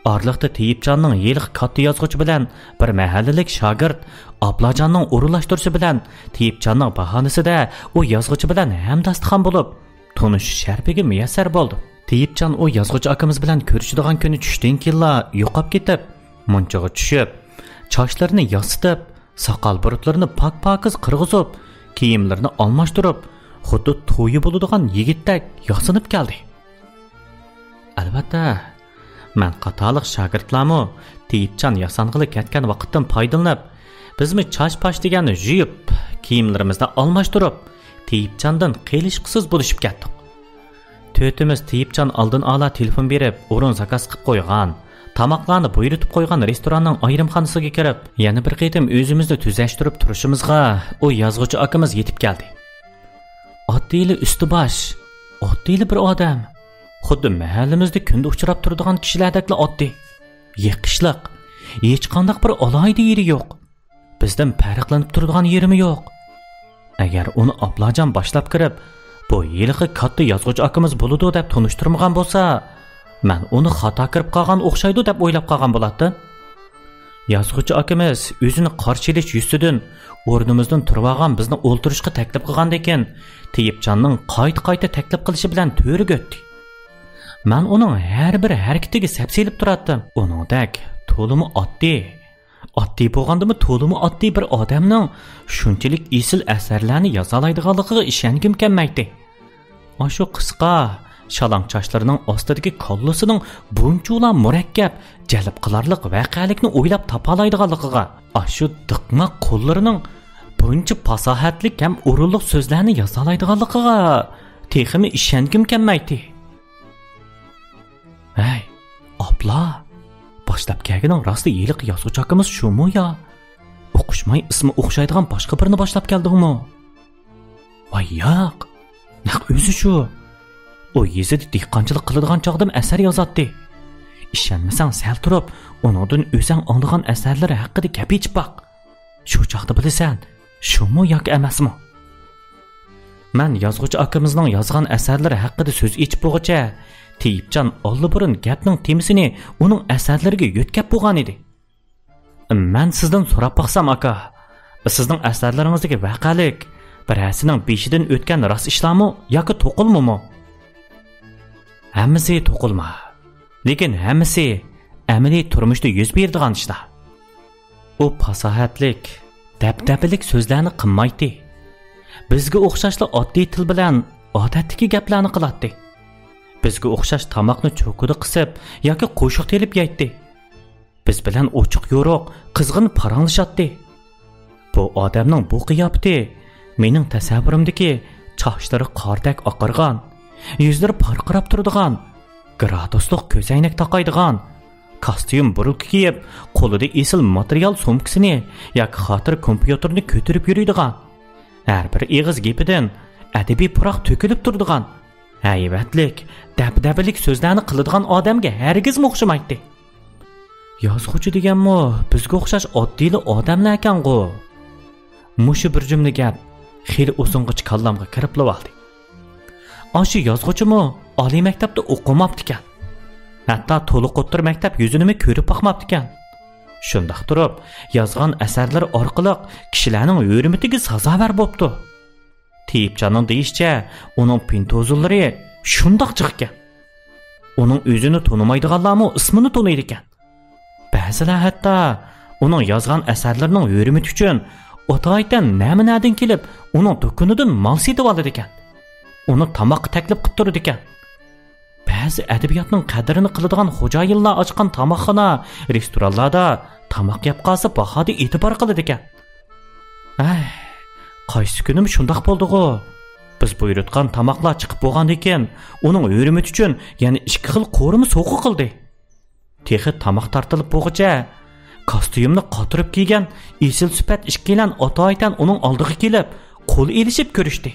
ئارىلىقتا تېيىپجاننىڭ ھېلىقى كاتتا يازغۇچى بىلەن بىر مەھەللىلىك شاگىرت ئابلاجاننىڭ ئورۇنلاشتۇرۇشى بىلەن تېيىپجاننىڭ باھانىسىدە ئۇ يازغۇچى بىلەن ھەمداستىخان بولۇپ، تونۇشۇش شەرىپىگە مۇيەسسەر بولدۇم. تېيىپجان ئۇ يازغۇچى ئاكىمىز بىلەن كۆرۈشىدىغان كۈنى چۈشتىن كېيىنلا يوقاپ كېتىپ، مۇنچىغا چۈشۈپ، چاچلىرىنى ياسىتىپ، ساقال-بۇرۇتلىرىنى پاك-پاكىز قىرغۇزۇپ، كىيىملىرىنى ئالماشتۇرۇپ، خۇددى تويى بولىدىغان يىگىتتەك ياسىنىپ كەلدى. ئەلۋەتتە، مەن قاتارلىق شاگىرتلارمۇ تېيىپجان ياسانغىلى كەتكەن ۋاقىتتىن پايدىلىنىپ، بىزمۇ چاچ-پاچ دېگەننى يۇيۇپ، كىيىملىرىمىزنى ئالماشتۇرۇپ، تېيىپجاندىن قېلىشقۇسىز بولۇشۇپ كەتتۇق. تۆتىمىز تېيىپجان ئالدىن ئالا تېلېفون بېرىپ، ئورۇن زاكاز قىلىپ قويغان، تاماقلارنى بۇيرۇتۇپ قويغان رېستوراننىڭ ئايرىمخانىسىغا كىرىپ، يەنە بىر قېتىم ئۆزىمىزنى تۈزەشتۈرۈپ تۇرۇشىمىزغا، ئۇ يازغۇچى ئاكىمىز يېتىپ كەلدى. ئاددىيلا ئۈستى باش، ئاددىيلا بىر ئادەم. خۇددى مەھەللىمىزدە كۈندە ئۇچراپ تۇرىدىغان كىشىلەردەكلا ئاددىي. يېقىشلىق، ھېچقانداق بىر ئالاھىدە يېرى يوق. بىزدىن پەرقلىنىپ تۇرىدىغان يېرىمۇ يوق. ئەگەر ئۇنى ئابلاجان باشلاپ كىرىپ، بۇ ھېلىقى كاتتا يازغۇچى ئاكىمىز بولىدۇ دەپ تونۇشتۇرمىغان بولسا، مەن ئۇنى خاتا كىرىپ قالغان ئوخشايدۇ دەپ ئويلاپ قالغان بولاتتىم. يازغۇچى ئاكىمىز ئۆزىنى قارشى ئېلىش يۈزىسىدىن ئورنىمىزدىن تۇرۇۋالغان بىزنى ئولتۇرۇشقا تەكلىپ قىلغاندىن كېيىن، تېيىپجاننىڭ قايتا-قايتا تەكلىپ قىلىشى بىلەن تۆرىگە ئۆتتى. مەن ئۇنىڭ ھەر بىر ھەرىكىتىگە سەپسېلىپ تۇراتتىم. ئۇنىڭدەك تولىمۇ ئاددىي، ئاددىي بولغاندىمۇ تولىمۇ ئاددىي بىر ئادەمنىڭ شۇنچىلىك ئېسىل ئەسەرلەرنى يازالايدىغانلىقىغا ئىشەنگۈم كەلمەيتتى. ئاشۇ قىسقا، شالاڭ چاچلىرىنىڭ ئاستىدىكى كاللىسىنىڭ بۇنچىۋالا مۇرەككەپ، جەلپ قىلارلىق ۋەقەلىكنى ئويلاپ تاپالايدىغانلىقىغا، ئاشۇ دىقماق قوللىرىنىڭ بۇنچە پاساھەتلىك ھەم ئورۇنلۇق سۆزلەرنى يازالايدىغانلىقىغا تېخىمۇ ئىشەنگۈم كەلمەيتتى. ھەي، ئابلا، باشلاپ كەلگىنىڭ راستلا ھېلىقى يازغۇچى ئاكىمىز شۇمۇ يا؟ ئوقۇشماي ئىسمى ئوخشايدىغان باشقا بىرنى باشلاپ كەلدىڭمۇ؟ ۋاي ياق، نەق ئۆزى شۇ. ئۇ يېزىدا دېھقانچىلىق قىلىدىغان چاغدىمۇ ئەسەر يازاتتى. ئىشەنمىسەڭ سەل تۇرۇپ، ئۇنىڭدىن ئۆزەڭ ئاڭلىغان ئەسەرلىرى ھەققىدە گەپ ئېچىپ باق. شۇ چاغدا بىلىسەن، شۇمۇ ياكى ئەمەسمۇ؟ مەن يازغۇچى ئاكىمىزنىڭ يازغان ئەسەرلىرى ھەققىدە سۆز ئېچىپ بولغۇچە، تېيىپجان ئاللىبۇرۇن گەپنىڭ تېمىسىنى ئۇنىڭ ئەسەرلىرىگە يۆتكەپ بولغانىدى. مەن سىزدىن سوراپ باقسام، ئاكا، سىزنىڭ ئەسەرلىرىڭىزدىكى ۋەقەلىك، بىرەرسىنىڭ بېشىدىن ئۆتكەن راست ئىشلارمۇ ياكى توقۇلمىمۇ؟ ھەممىسى توقۇلما. لېكىن ھەممىسى ئەمەلىي تۇرمۇشتا يۈز بېرىدىغان ئىشلار. ئۇ پاساھەتلىك، دەبدەبىلىك سۆزلەرنى قىلمايتتى. بىزگە ئوخشاشلا ئاددىي تىل بىلەن ئادەتتىكى گەپلەرنى قىلاتتى. بىزگە ئوخشاش تاماقنى چوكىدا قىسىپ ياكى قوشۇق تېلىپ يەيتتى. بىز بىلەن ئوچۇق-يورۇق، قىزغىن پاراڭلىشاتتى. بۇ ئادەمنىڭ بۇ قىياپىتى مېنىڭ تەسەۋۋۇرۇمدىكى چاچلىرى قاردەك ئاقارغان، يۈزلىرى پارقىراپ تۇرىدىغان، گرادۇسلۇق كۆزەينەك تاقايدىغان، كاستيۇم بۇرۇلكا كىيىپ، قولىدا ئېسىل ماتېرىيال سومكىسىنى ياكى خاتىرە كومپيۇتېرنى كۆتۈرۈپ يۈرىدىغان، ھەر بىر ئېغىز گېپىدىن ئەدەبىي پۇراق تۆكۈلۈپ تۇرىدىغان، ھەيۋەتلىك، دەبدەبىلىك سۆزلەرنى قىلىدىغان ئادەمگە ھەرگىزمۇ ئوخشىمايتتى. يازغۇچى دېگەنمۇ بىزگە ئوخشاش ئاددىيلا ئادەملەركەنغۇ. مۇشۇ بىر جۈملە گەپ خېلى ئۇزۇنغىچە كاللامغا كىرىپلىۋالدى. ئاشۇ يازغۇچىمۇ ئالىي مەكتەپتە ئوقۇماپتىكەن. ھەتتا تولۇق ئوتتۇرا مەكتەپ يۈزىنىمۇ كۆرۈپ باقماپتىكەن. شۇنداق تۇرۇپ، يازغان ئەسەرلىرى ئارقىلىق كىشىلەرنىڭ ھۆرمىتىگە سازاۋەر بوپتۇ. تېيىپجاننىڭ دېيىشىچە، ئۇنىڭ پىنتوزۇللىرى شۇنداق جىقكەن. ئۇنىڭ ئۆزىنى تونۇمايدىغانلارمۇ ئىسمىنى تونۇيدىكەن. بەزىلەر ھەتتا ئۇنىڭ يازغان ئەسەرلىرىنىڭ ھۆرمىتى ئۈچۈن ئاتايىتەن نەمە-نەدىن كېلىپ، ئۇنىڭ دۇكىنىدىن مال سېتىۋالىدىكەن. ئۇنى تاماققا تەكلىپ قىلىپ تۇرىدىكەن. بەزى ئەدەبىياتنىڭ قەدرىنى قىلىدىغان خوجايىنلار ئاچقان تاماقخانا، رېستورانلاردا تاماق يەپ قالسا، باھادا ئېتىبار قىلىدىكەن. ئەي، قايسى كۈنىمۇ شۇنداق بولدىغۇ؟ بىز بۇيرۇتقان تاماقلار چىقىپ بولغاندىن كېيىن، ئۇنىڭ ھۆرمىتى ئۈچۈن يەنە ئىككى خىل قورۇما سوۋغا قىلدى. تېخى تاماق تارتىلىپ بولغۇچە، كاستيۇمنى قاتۇرۇپ كىيگەن ئېسىل سۈپەت ئىككىيلەن ئاتايىتەن ئۇنىڭ ئالدىغا كېلىپ، قول ئېلىشىپ كۆرۈشتى.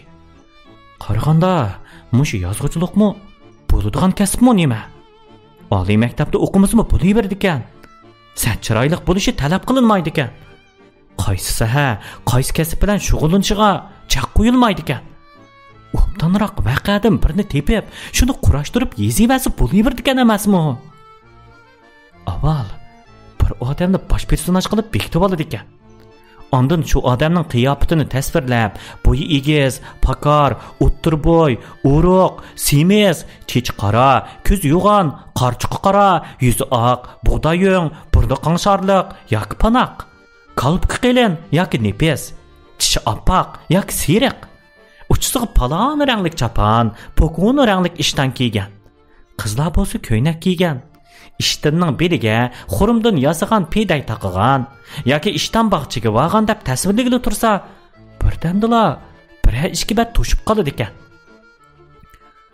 قارىغاندا، مۇشۇ يازغۇچىلىقمۇ بولىدىغان كەسىپمۇ نېمە؟ ئالىي مەكتەپتە ئوقۇمىسىمۇ بولۇۋېرىدىكەن. سەت چىرايلىق بولۇشى تەلەپ قىلىنمايدىكەن. قايسى ساھە، قايسى كەسىپ بىلەن شۇغۇللىنىشىغا چەك قويۇلمايدىكەن. ئوبدانراق ۋەقەدىن بىرنى تېپىپ، شۇنى قۇراشتۇرۇپ يېزىۋەرسە بولۇۋېرىدىكەن ئەمەسمۇ؟ ئاۋۋال بىر ئادەمنى باش پېرسوناژ قىلىپ بېكىتىۋالىدىكەن. ئاندىن شۇ ئادەمنىڭ قىياپىتىنى تەسۋىرلەپ، بويى ئېگىز، پاكار، ئوتتۇرا بوي، ئورۇق، سېمىز، چېچى قارا، كۆزى يوغان، قارىچۇقى قارا، يۈزى ئاق، بۇغداي ئۆڭ، بۇرنى قاڭشارلىق ياكى پاناق، كالپۇكى قېلىن ياكى نېپىز، چىشى ئاپئاق ياكى سېرىق، ئۇچىسىغا پالان رەڭلىك چاپان، پوكۇن رەڭلىك ئىشتان كىيگەن. قىزلار بولسا كۆينەك كىيگەن. ئىشتىنىنىڭ بېلىگە خۇرۇمدىن ياسىغان پېدەي تاقىغان ياكى ئىشتان باغچىگە بارغان دەپ تەسۋىرلىگىلى تۇرسا، بىردەمدىلا بىرەر ئىككى بەت توشۇپ قالىدىكەن.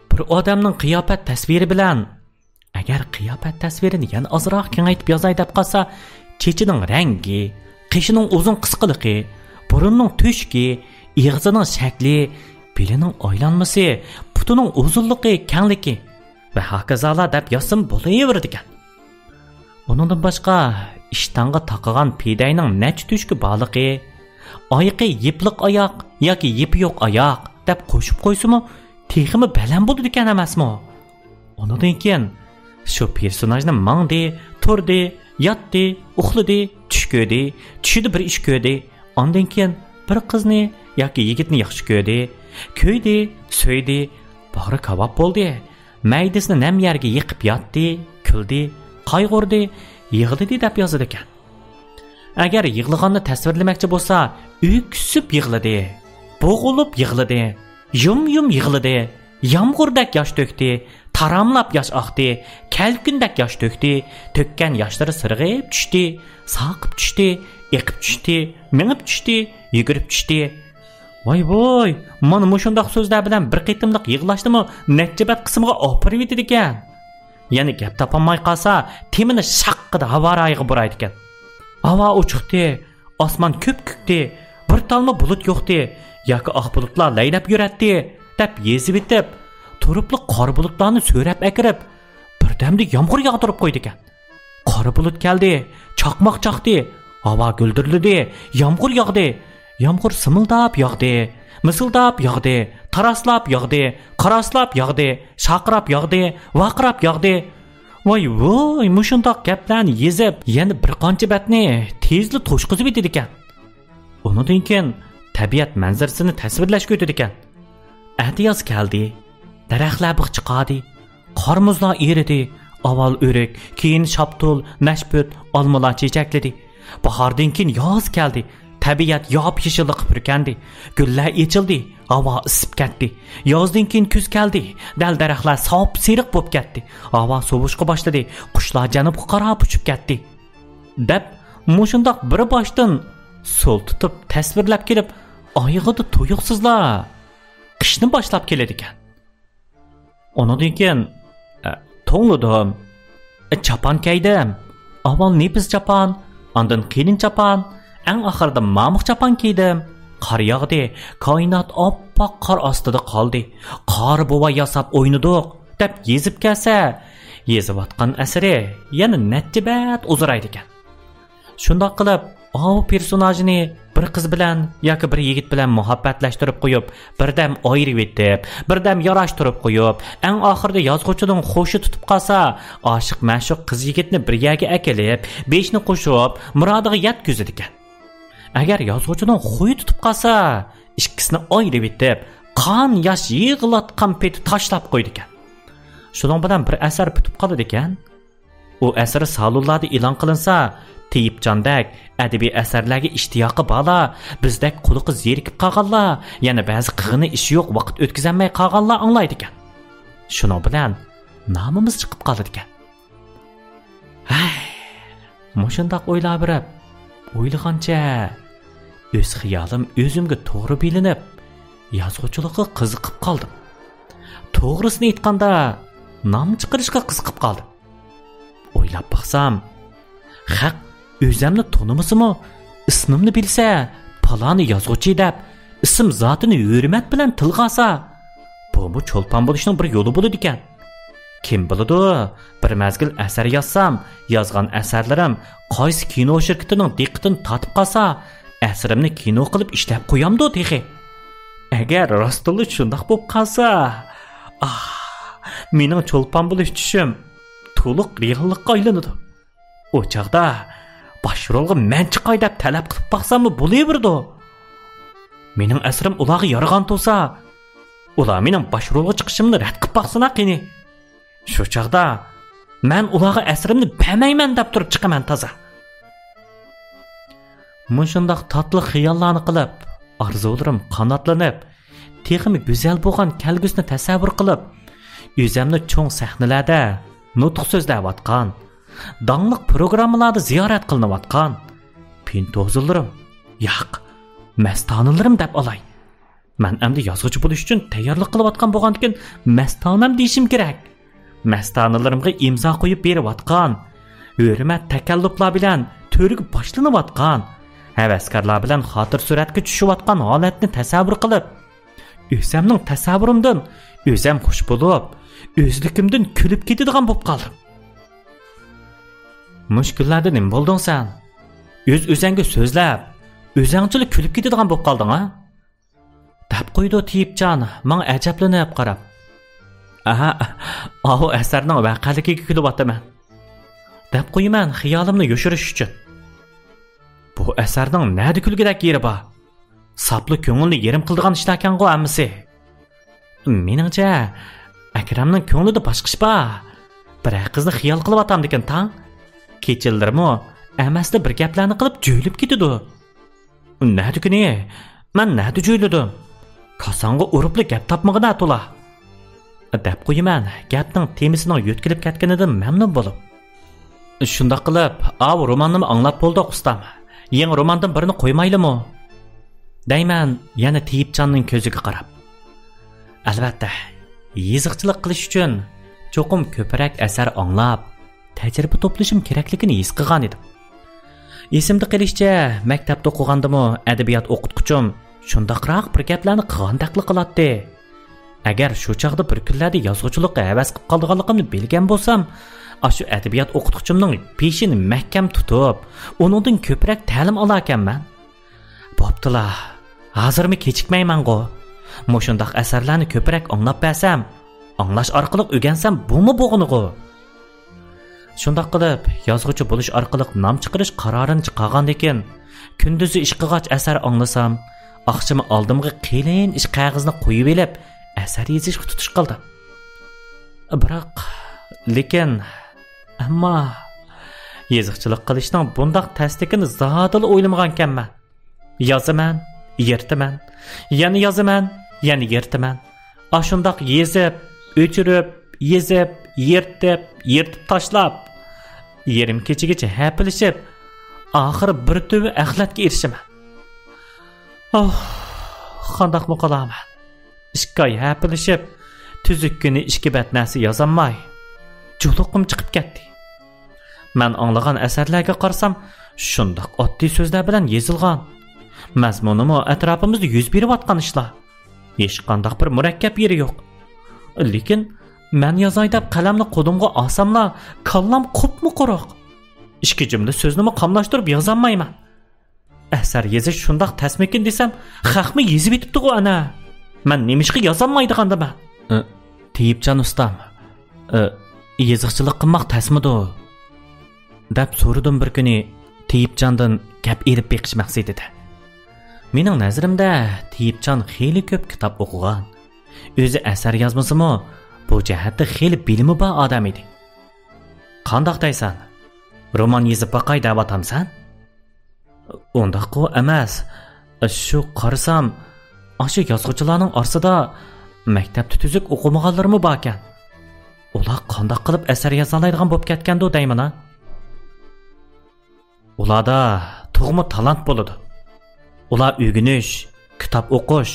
بىر ئادەمنىڭ قىياپەت تەسۋىرى بىلەن، ئەگەر قىياپەت تەسۋىرىنى يەنە ئازراق كېڭەيتىپ يازاي دەپ قالسا، چېچىنىڭ رەڭگى، قېشىنىڭ ئۇزۇن قىسقىلىقى، بۇرنىنىڭ تۆشۈكى، ئېغىزىنىڭ شەكلى، بېلىنىڭ ئايلانمىسى، پۇتىنىڭ ئۇزۇنلۇقى، كەڭلىكى ۋە ھاكازالار دەپ يازسىمۇ بولۇۋېرىدىكەن. ئۇنىڭدىن باشقا، ئىشتانغا تاقىغان پېدەينىڭ نەچچە تۆشۈكى بارلىقى، ئايىقى يىپلىق ئاياق ياكى يىپى يوق ئاياق دەپ قوشۇپ قويسىمۇ، تېخىمۇ بەلەن بولىدىكەن ئەمەسمۇ؟ ئۇنىڭدىن كېيىن شۇ پېرسوناژنى ماڭدى، تۇردى، ياتتى، ئۇخلىدى، چۈش كۆردى، چۈشىدە بىر ئىش كۆردى، ئاندىن كېيىن بىر قىزنى ياكى يىگىتنى ياخشى كۆردى، كۆيدى، سۆيدى، باغرى كاۋاپ بولدى، مەيدىسىنى نەم يەرگە يېقىپ ياتتى، كۈلدى، قايغۇردى، يىغلىدى دەپ يازىدىكەن. ئەگەر يىغلىغاننى تەسۋىرلىمەكچى بولسا، ئۆكسۈپ يىغلىدى، بوغۇلۇپ يىغلىدى، يۇم-يۇم يىغلىدى، يامغۇردەك ياش تۆكتى، تاراملاپ ياش ئاقتى، كەلكۈندەك ياش تۆكتى، تۆككەن ياشلىرى سىرغىپ چۈشتى، ساقىپ چۈشتى، ئېقىپ چۈشتى، مېڭىپ چۈشتى، يۈگۈرۈپ چۈشتى. ۋاي ۋوي، مانا مۇشۇنداق سۆزلەر بىلەن بىر قېتىملىق يىغلاشنىمۇ نەچچە بەت قىسمىغا ئاپىرىۋېتىدىكەن. يەنە گەپ تاپالماي قالسا، تېمىنى شاققىدە ھاۋارايىغا بۇرايدىكەن. ھاۋا ئوچۇقتى، ئاسمان كۆپكۆكتى، بىر تالمۇ بۇلۇت يوقتى ياكى ئاق بۇلۇتلار لەيلەپ يۈرەتتى، دەپ يېزىۋېتىپ، تۇرۇپلا قارا بۇلۇتلارنى سۆرەپ ئەكىرىپ، بىردەمدە يامغۇر ياغدۇرۇپ قويىدىكەن. قارا بۇلۇت كەلدى، چاقماق چاقتى، ھاۋا گۈلدۈرلىدى، يامغۇر ياغدى. يامغۇر سىمىلداپ ياغدى، مىسىلداپ ياغدى، تاراسلاپ ياغدى، قاراسلاپ ياغدى، شارقىراپ ياغدى، ۋارقىراپ ياغدى. ۋاي ۋوي، مۇشۇنداق گەپلەرنى يېزىپ، يەنە بىر قانچە بەتنى تېزلا توشقۇزۇۋېتىدىكەن. ئۇنىڭدىن كېيىن تەبىئەت مەنزىرىسىنى تەسۋىرلەشكە ئۆتىدىكەن. ئەتىياز كەلدى. دەرەخلەر بىخ چىقاردى. قار-مۇزلار ئېرىدى. ئاۋۋال ئۆرۈك، كېيىن شاپتۇل، نەشپۈت، ئالمىلار چېچەكلىدى. باھاردىن كېيىن ياز كەلدى. تەبىئەت ياپيېشىللىققا پۈركەندى. گۈللەر ئېچىلدى. ھاۋا ئىسسىپ كەتتى. يازدىن كېيىن كۈز كەلدى. دەل-دەرەخلەر ساپسېرىق بولۇپ كەتتى. ھاۋا سوۋۇشقا باشلىدى. قۇشلار جەنۇبقا قاراپ ئۇچۇپ كەتتى. دەپ، مۇشۇنداق بىر باشتىن سول تۇتۇپ تەسۋىرلەپ كېلىپ، ئايىغىدا تۇيۇقسىزلا قىشنى باشلاپ كېلىدىكەن. ئۇنىڭدىن كېيىن، ئە، توڭلىدىم. ئە، چاپان كىيدىم. ئاۋۋال نېپىز چاپان، ئاندىن قېلىن چاپان، ئەڭ ئاخىرىدا مامۇق چاپان كىيدىم. قار ياغدى، كائىنات ئاپئاق قار ئاستىدا قالدى. قارى بوۋاي ياساپ ئوينىدۇق، دەپ يېزىپ كەلسە، يېزىۋاتقان ئەسىرى يەنە نەچچە بەت ئۇزىرايدىكەن. شۇنداق قىلىپ، ئاۋۇ پېرسوناژنى بىر قىز بىلەن ياكى بىر يىگىت بىلەن مۇھەببەتلەشتۈرۈپ قويۇپ، بىردەم ئايرىۋېتىپ، بىردەم ياراشتۇرۇپ قويۇپ، ئەڭ ئاخىرىدا يازغۇچىنىڭ خۇشى تۇتۇپ قالسا، ئاشىق مەشۇق قىز يىگىتنى بىر يەرگە ئەكېلىپ، بېشىنى قوشۇپ، مۇرادىغا يەتكۈزىدىكەن. ئەگەر يازغۇچىنىڭ خۇيى تۇتۇپ قالسا، ئىككىسىنى ئايرىۋېتىپ، قان ياش يىغلاتقان پېتى تاشلاپ قويىدىكەن. شۇنىڭ بىلەن بىر ئەسەر پۈتۈپ قالىدىكەن. ئۇ ئەسىرى سالونلاردا ئېلان قىلىنسا، تېيىپجاندەك ئەدەبىي ئەسەرلەرگە ئىشتىياقى بارلار، بىزدەك قۇلىقى زېرىكىپ قالغانلار، يەنە بەزى قىلغىنى ئىشى يوق، ۋاقىت ئۆتكۈزەلمەي قالغانلار ئاڭلايدىكەن. شۇنىڭ بىلەن نامىمىز چىقىپ قالىدىكەن. ھەي، مۇشۇنداق ئويلاۋېرىپ، ئويلىغانچە، ئۆز خىيالىم ئۆزۈمگە توغرا بىلىنىپ، يازغۇچىلىققا قىزىقىپ قالدىم. توغرىسىنى ئېيتقاندا، نام چىقىرىشقا قىزىقىپ قالدىم. ئويلاپ باقسام، خەق ئۆزەمنى تونۇمىسىمۇ، ئىسمىمنى بىلسە، پالانى يازغۇچى دەپ، ئىسىم زاتىنى ھۆرمەت بىلەن تىلغا ئالسا، بۇمۇ چولپان بولۇشنىڭ بىر يولى بولىدىكەن. كىم بىلىدۇ، بىر مەزگىل ئەسەر يازسام، يازغان ئەسەرلىرىم قايسى كىنو شىركىتىنىڭ دىققىتىنى تارتىپ قالسا، ئەسىرىمنى كىنو قىلىپ ئىشلەپ قويامدۇ تېخى؟ ئەگەر راستتىنلا شۇنداق بولۇپ قالسا، ئاھ، مېنىڭ چولپان بولۇش چۈشۈم تولۇق رېئاللىققا ئايلىنىدۇ. ئۇ چاغدا باش رولغا مەن چىقاي دەپ تەلەپ قىلىپ باقساممۇ بولۇۋېرىدۇ. مېنىڭ ئەسىرىم ئۇلارغا يارىغان تۇرسا، ئۇلار مېنىڭ باش رولغا چىقىشىمنى رەت قىلىپ باقسىنا قېنى. شۇ چاغدا مەن ئۇلارغا ئەسىرىمنى بەرمەيمەن دەپ تۇرۇپ چىقىمەن تازا. مۇشۇنداق تاتلىق خىياللارنى قىلىپ، ئارزۇلىرىم قاناتلىنىپ، تېخىمۇ گۈزەل بولغان كەلگۈسىنى تەسەۋۋۇر قىلىپ، ئۆزەمنى چوڭ سەھنىلەردە نۇتۇق سۆزلەۋاتقان، داڭلىق پروگراممىلاردا زىيارەت قىلىنىۋاتقان پىنتوزىلىرىم، ياق، مەستانىلىرىم دەپ ئالاي. مەن ئەمدى يازغۇچى بولۇش ئۈچۈن تەييارلىق قىلىۋاتقان بولغاندىكىن، مەستانەم دېيىشىم كېرەك. مەستانىلىرىمغا ئىمزا قويۇپ بېرىۋاتقان، ھۆرمەت تەكەللۇپلار بىلەن تۆرگە باشلىنىۋاتقان، ھەۋەسكارلار بىلەن خاتىرە سۈرەتكە چۈشۈۋاتقان ھالەتنى تەسەۋۋۇر قىلىپ، ئۆزەمنىڭ تەسەۋۋۇرۇمدىن ئۆزەم خۇش بولۇپ، ئۆزلۈكۈمدىن كۈلۈپ كېتىدىغان بولۇپ قالدىم. مۇشۇ كۈنلەردە نېمە بولدۇڭ سەن؟ ئۆز-ئۆزەڭگە سۆزلەپ، ئۆزەڭچىلا كۈلۈپ كېتىدىغان بولۇپ قالدىڭ ھە؟ دەپ قويىدۇ تېيىپجان ماڭا ئەجەبلىنىپ قاراپ. ئەھە، ئاۋۇ ئەسەرنىڭ ۋەقەلىكىگە كۈلۈۋاتىمەن. دەپ قويىمەن خىيالىمنى يوشۇرۇش ئۈچۈن. بۇ ئەسەرنىڭ نەدە كۈلگۈدەك يېرى بار؟ ساپلا كۆڭۈلنى يېرىم قىلىدىغان ئىشلاركەنغۇ ھەممىسى. مېنىڭچە، ئەكرەمنىڭ كۆڭلىدە باشقا ئىش بار. بىرەر قىزنى خىيال قىلىۋاتامدىكىن تاڭ. كېچىلىرىمۇ ئەمەستە بىر گەپلەرنى قىلىپ جۆيلۈپ كېتىدۇ. نەدىكىنى؟ مەن نەدە جۆيلىدىم؟ كاساڭغا ئۇرۇپلا گەپ تاپمىغىنا تولا. دەپ قويىمەن، گەپنىڭ تېمىسىنىڭ يۆتكىلىپ كەتكىنىدىن مەمنۇن بولۇپ. شۇنداق قىلىپ، ئاۋۇ روماننىمۇ ئاڭلاپ بولدۇق، ئۇستام. يېڭى روماندىن بىرنى قويمايلىمۇ؟ دەيمەن، يەنە تېيىپجاننىڭ كۆزىگە قاراپ. ئەلۋەتتە، يېزىقچىلىق قىلىش ئۈچۈن چوقۇم كۆپرەك ئەسەر ئاڭلاپ، تەجرىبە توپلىشىم كېرەكلىكىنى ھېس قىلغان ئىدىم. ئېسىمدە قېلىشىچە، مەكتەپتە ئوقۇغاندىمۇ ئەدەبىيات ئوقۇتقۇچىم شۇنداقراق بىر گەپلەرنى قىلغاندەكلا قىلاتتى. ئەگەر شۇ چاغدا بىر كۈنلەردە يازغۇچىلىققا ھەۋەس قىلىپ قالىدىغانلىقىمنى بىلگەن بولسام، ئاشۇ ئەدەبىيات ئوقۇتقۇچىمنىڭ بېشىنى مەھكەم تۇتۇپ، ئۇنىڭدىن كۆپرەك تەلىم ئالاركەنمەن. بوپتۇلا، ھازىرمۇ كېچىكمەيمەنغۇ. مۇشۇنداق ئەسەرلەرنى كۆپرەك ئاڭلاپ بەرسەم، ئاڭلاش ئارقىلىق ئۆگەنسەم، بۇمۇ بولغىنىغۇ. شۇنداق قىلىپ، يازغۇچى بولۇش ئارقىلىق نام چىقىرىش قارارىنى چىقارغاندىن كېيىن، كۈندۈزى ئىشقىغاچ ئەسەر ئاڭلىسام، ئاخشىمى ئالدىمغا قېلىن ئىش قەغىزىنى قويۇۋېلىپ، ئەسەر يېزىشقا تۇتۇش قىلدىم. بىراق، لېكىن، ئەمما، يېزىقچىلىق قىلىشنىڭ بۇنداق تەسلىكىنى زادىلا ئويلىمىغانىكەنمەن. يازىمەن، يىرتىمەن، يەنە يازىمەن، يەنە يىرتىمەن. ئاشۇنداق يېزىپ، ئۆچۈرۈپ، يېزىپ، يىرتىپ، يىرتىپ تاشلاپ، يېرىم كېچىگىچە ھەپىلىشىپ، ئاخىرى بىر تۈۋە ئەخلەتكە ئېرىشىمەن. ئوھ، قانداقمۇ قىلارمەن؟ ئىككى ئاي ھەپىلىشىپ، تۈزۈك كۈنى ئىككى بەت نەرسە يازالماي، جۇلۇقۇم چىقىپ كەتتى. مەن ئاڭلىغان ئەسەرلەرگە قارىسام، شۇنداق ئاددىي سۆزلەر بىلەن يېزىلغان. مەزمۇنىمۇ ئەتراپىمىزدا يۈز بېرىۋاتقان ئىشلار. ھېچقانداق بىر مۇرەككەپ يېرى يوق. لېكىن مەن يازاي دەپ قەلەمنى قولۇمغا ئالساملا، كاللام قۇپمۇ قۇرۇق. ئىككى جۈملە سۆزنىمۇ قاملاشتۇرۇپ يازالمايمەن. ئەسەر يېزىش شۇنداق تەسمىكىن دېسەم، خەقمۇ يېزىۋېتىپتىغۇ ئەنە. مەن نېمىشقا يازالمايدىغاندىمەن؟ ئى، تېيىپجان ئۇستام، ئى، يېزىقچىلىق قىلماق تەسمىدۇ؟ دەپ سورىدىم بىر كۈنى تېيىپجاندىن گەپ ئېلىپ بېقىش مەقسىتىدە. مېنىڭ نەزىرىمدە تېيىپجان خېلى كۆپ كىتاب ئوقۇغان. ئۆزى ئەسەر يازمىسىمۇ، بۇ جەھەتتە خېلى بىلىمى بار ئادەم ئىدى. قانداق دەيسەن؟ رومان يېزىپ باقاي دەۋاتامسەن؟ ئۇنداققۇ ئەمەس. شۇ قارىسام، ئاشۇ يازغۇچىلارنىڭ ئارىسىدا مەكتەپتە تۈزۈك ئوقۇمىغانلىرىمۇ باركەن. ئۇلار قانداق قىلىپ ئەسەر يازالايدىغان بولۇپ كەتكەندۇ دەيمەن-ھە. ئۇلاردا تۇغما تالانت بولىدۇ. ئۇلار ئۆگىنىش، كىتاب ئوقۇش،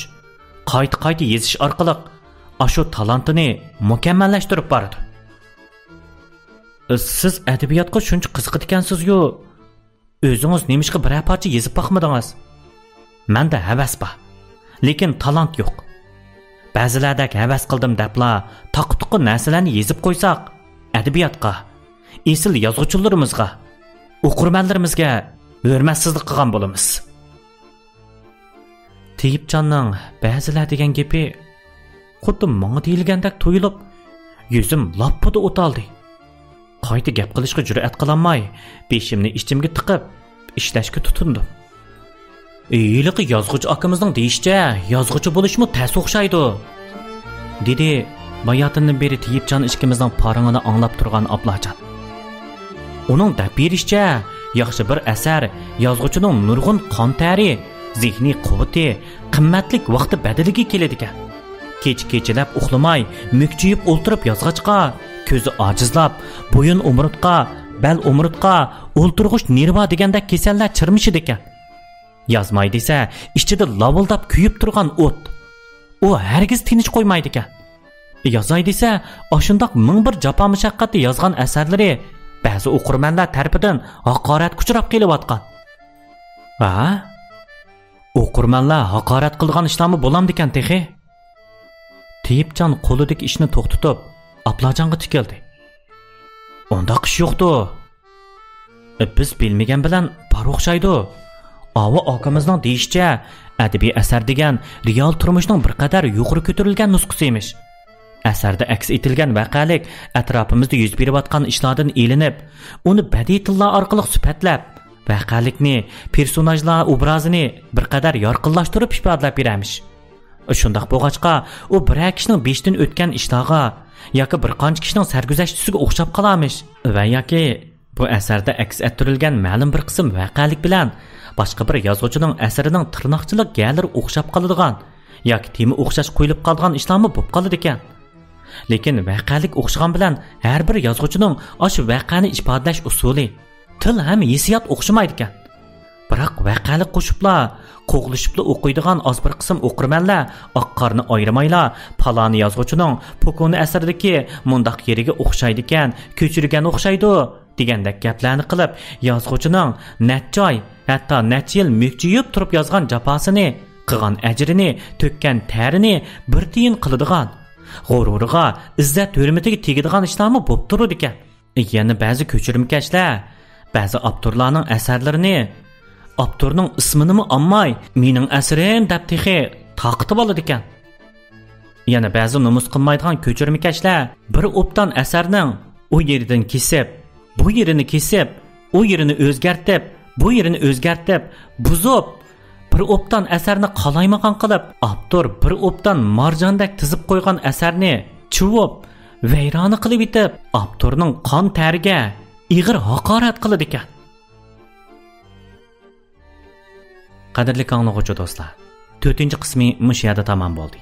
قايتا-قايتا يېزىش ئارقىلىق ئاشۇ تالانتىنى مۇكەممەللەشتۈرۈپ بارىدۇ. سىز ئەدەبىياتقا شۇنچە قىزىقىدىكەنسىزغۇ، ئۆزىڭىز نېمىشقا بىرەر پارچە يېزىپ باقمىدىڭىز؟ مەندە ھەۋەس بار، لېكىن تالانت يوق. بەزىلەردەك ھەۋەس قىلدىم دەپلا تاقا-تۇقا نەرسىلەرنى يېزىپ قويساق، ئەدەبىياتقا، ئېسىل يازغۇچىلىرىمىزغا، ئوقۇرمەنلىرىمىزگە ھۆرمەتسىزلىك قىلغان بولىمىز. تېيىپجاننىڭ بەزىلەر دېگەن گېپى خۇددى ماڭا دېيىلگەندەك تۇيۇلۇپ، يۈزۈم لاپپىدە ئوتالدى. قايتا گەپ قىلىشقا جۈرئەت قىلالماي، بېشىمنى ئىچىمگە تىقىپ، ئىشلەشكە تۇتۇندۇم. ھېلىقى يازغۇچى ئاكىمىزنىڭ دېيىشىچە، يازغۇچى بولۇشمۇ تەس ئوخشايدۇ، دېدى باياتىندىن بېرى تېيىپجان ئىككىمىزنىڭ پارىڭىنى ئاڭلاپ تۇرغان ئابلاجان. ئۇنىڭ دەپ بېرىشىچە، ياخشى بىر ئەسەر يازغۇچىنىڭ نۇرغۇن قان تەرى، زېھنىي قۇۋۋىتى، قىممەتلىك ۋاقتى بەدىلىگە كېلىدىكەن. كېچە-كېچىلەپ ئۇخلىماي، مۈكچىيىپ ئولتۇرۇپ يازغاچقا، كۆزى ئاجىزلاپ، بويۇن ئومۇرتقا، بەل ئومۇرتقا، ئولتۇرغۇچ نېرۋا دېگەندەك كېسەللەر چىرمىشىدىكەن. يازماي دېسە، ئىچىدە لاۋۇلداپ كۆيۈپ تۇرغان ئوت. ئۇ ھەرگىز تىنچ قويمايدىكەن. يازاي دېسە، ئاشۇنداق مىڭ بىر جاپا-مۇشەققەتتە يازغان ئەسەرلىرى بەزى ئوقۇرمەنلەر تەرىپىدىن ھاقارەتكە ئۇچراپ قېلىۋاتقان. ھە؟ ئوقۇرمەنلەر ھاقارەت قىلىدىغان ئىشلارمۇ بولامدىكەن تېخى؟ تېيىپجان قولىدىكى ئىشنى توختىتىپ، ئابلاجانغا تىكىلدى. ئۇنداق ئىش يوقتۇ. بىز بىلمىگەن بىلەن بار ئوخشايدۇ. ئاۋۇ ئاكىمىزنىڭ دېيىشىچە، ئەدەبىي ئەسەر دېگەن رېئال تۇرمۇشنىڭ بىر قەدەر يۇقىرى كۆتۈرۈلگەن نۇسخىسى ئىمىش. ئەسەردە ئەكس ئېتىلگەن ۋەقەلىك ئەتراپىمىزدا يۈز بېرىۋاتقان ئىشلاردىن ئېلىنىپ، ئۇنى بەدىئىي تىللار ئارقىلىق سۈپەتلەپ، ۋەقەلىكنى، پېرسوناژلار ئوبرازىنى بىر قەدەر يارقىنلاشتۇرۇپ ئىپادىلەپ بېرەمىش. شۇنداق بولغاچقا، ئۇ بىرەر كىشىنىڭ بېشىدىن ئۆتكەن ئىشلارغا ياكى بىر قانچە كىشىنىڭ سەرگۈزەشتىسىگە ئوخشاپ قالارمىش ۋە ياكى بۇ ئەسەردە ئەكس ئەتتۈرۈلگەن مەلۇم بىر قىسىم ۋەقەلىك بىلەن باشقا بىر يازغۇچىنىڭ ئەسىرىنىڭ تىرناقچىلىق گەلىرى ئوخشاپ قالىدىغان ياكى تېما ئوخشاش قويۇلۇپ قالىدىغان ئىشلارمۇ بولۇپ قالىدىكەن. لېكىن ۋەقەلىك ئوخشىغان بىلەن ھەر بىر يازغۇچىنىڭ ئاشۇ ۋەقەنى ئىپادىلەش ئۇسۇلى، تىل ھەم ھېسسىيات ئوخشىمايدىكەن. بىراق ۋەقەلىك قوشۇپلا، قوغلىشىپلا ئوقۇيدىغان ئاز بىر قىسىم ئوقۇرمەنلەر ئاق-قارىنى ئايرىمايلا، پالانى يازغۇچىنىڭ پوكونى ئەسىرىدىكى مۇنداق يېرىگە ئوخشايدىكەن، كۆچۈرگەن ئوخشايدۇ، دېگەندەك گەپلەرنى قىلىپ، يازغۇچىنىڭ نەچچە ئاي، ھەتتا نەچچە يىل مۈكچىيىپ تۇرۇپ يازغان جاپاسىنى، قىلغان ئەجرىنى، تۆككەن تەرىنى بىر تىيىن قىلىدىغان، غۇرۇرىغا، ئىززەت-ھۆرمىتىگە تېگىدىغان ئىشلارمۇ بولۇپ تۇرىدىكەن. يەنە بەزى كۆچۈرمىكەشلەر بەزى ئاپتورلارنىڭ ئەسەرلىرىنى ئاپتورنىڭ ئىسمىنىمۇ ئالماي، مېنىڭ ئەسىرىم دەپ تېخى تارقىتىپ ئالىدىكەن. يەنە بەزى نومۇس قىلمايدىغان كۆچۈرمىكەشلەر بىر ئوبدان ئەسەرنىڭ ئۇ يېرىدىن كېسىپ، بۇ يېرىنى كېسىپ، ئۇ يېرىنى ئۆزگەرتىپ، بۇ يېرىنى ئۆزگەرتىپ، بۇزۇپ، بىر ئوبدان ئەسەرنى قالايمىقان قىلىپ، ئاپتور بىر ئوبدان مارجاندەك تىزىپ قويغان ئەسەرنى چۇۋۇپ، ۋەيرانە قىلىۋېتىپ، ئاپتورنىڭ قان تەرىگە ئېغىر ھاقارەت قىلىدىكەن. قەدىرلىك ئاڭلىغۇچى دوستلار، تۆتىنچى قىسمى مۇشۇ يەردە تامام بولدى.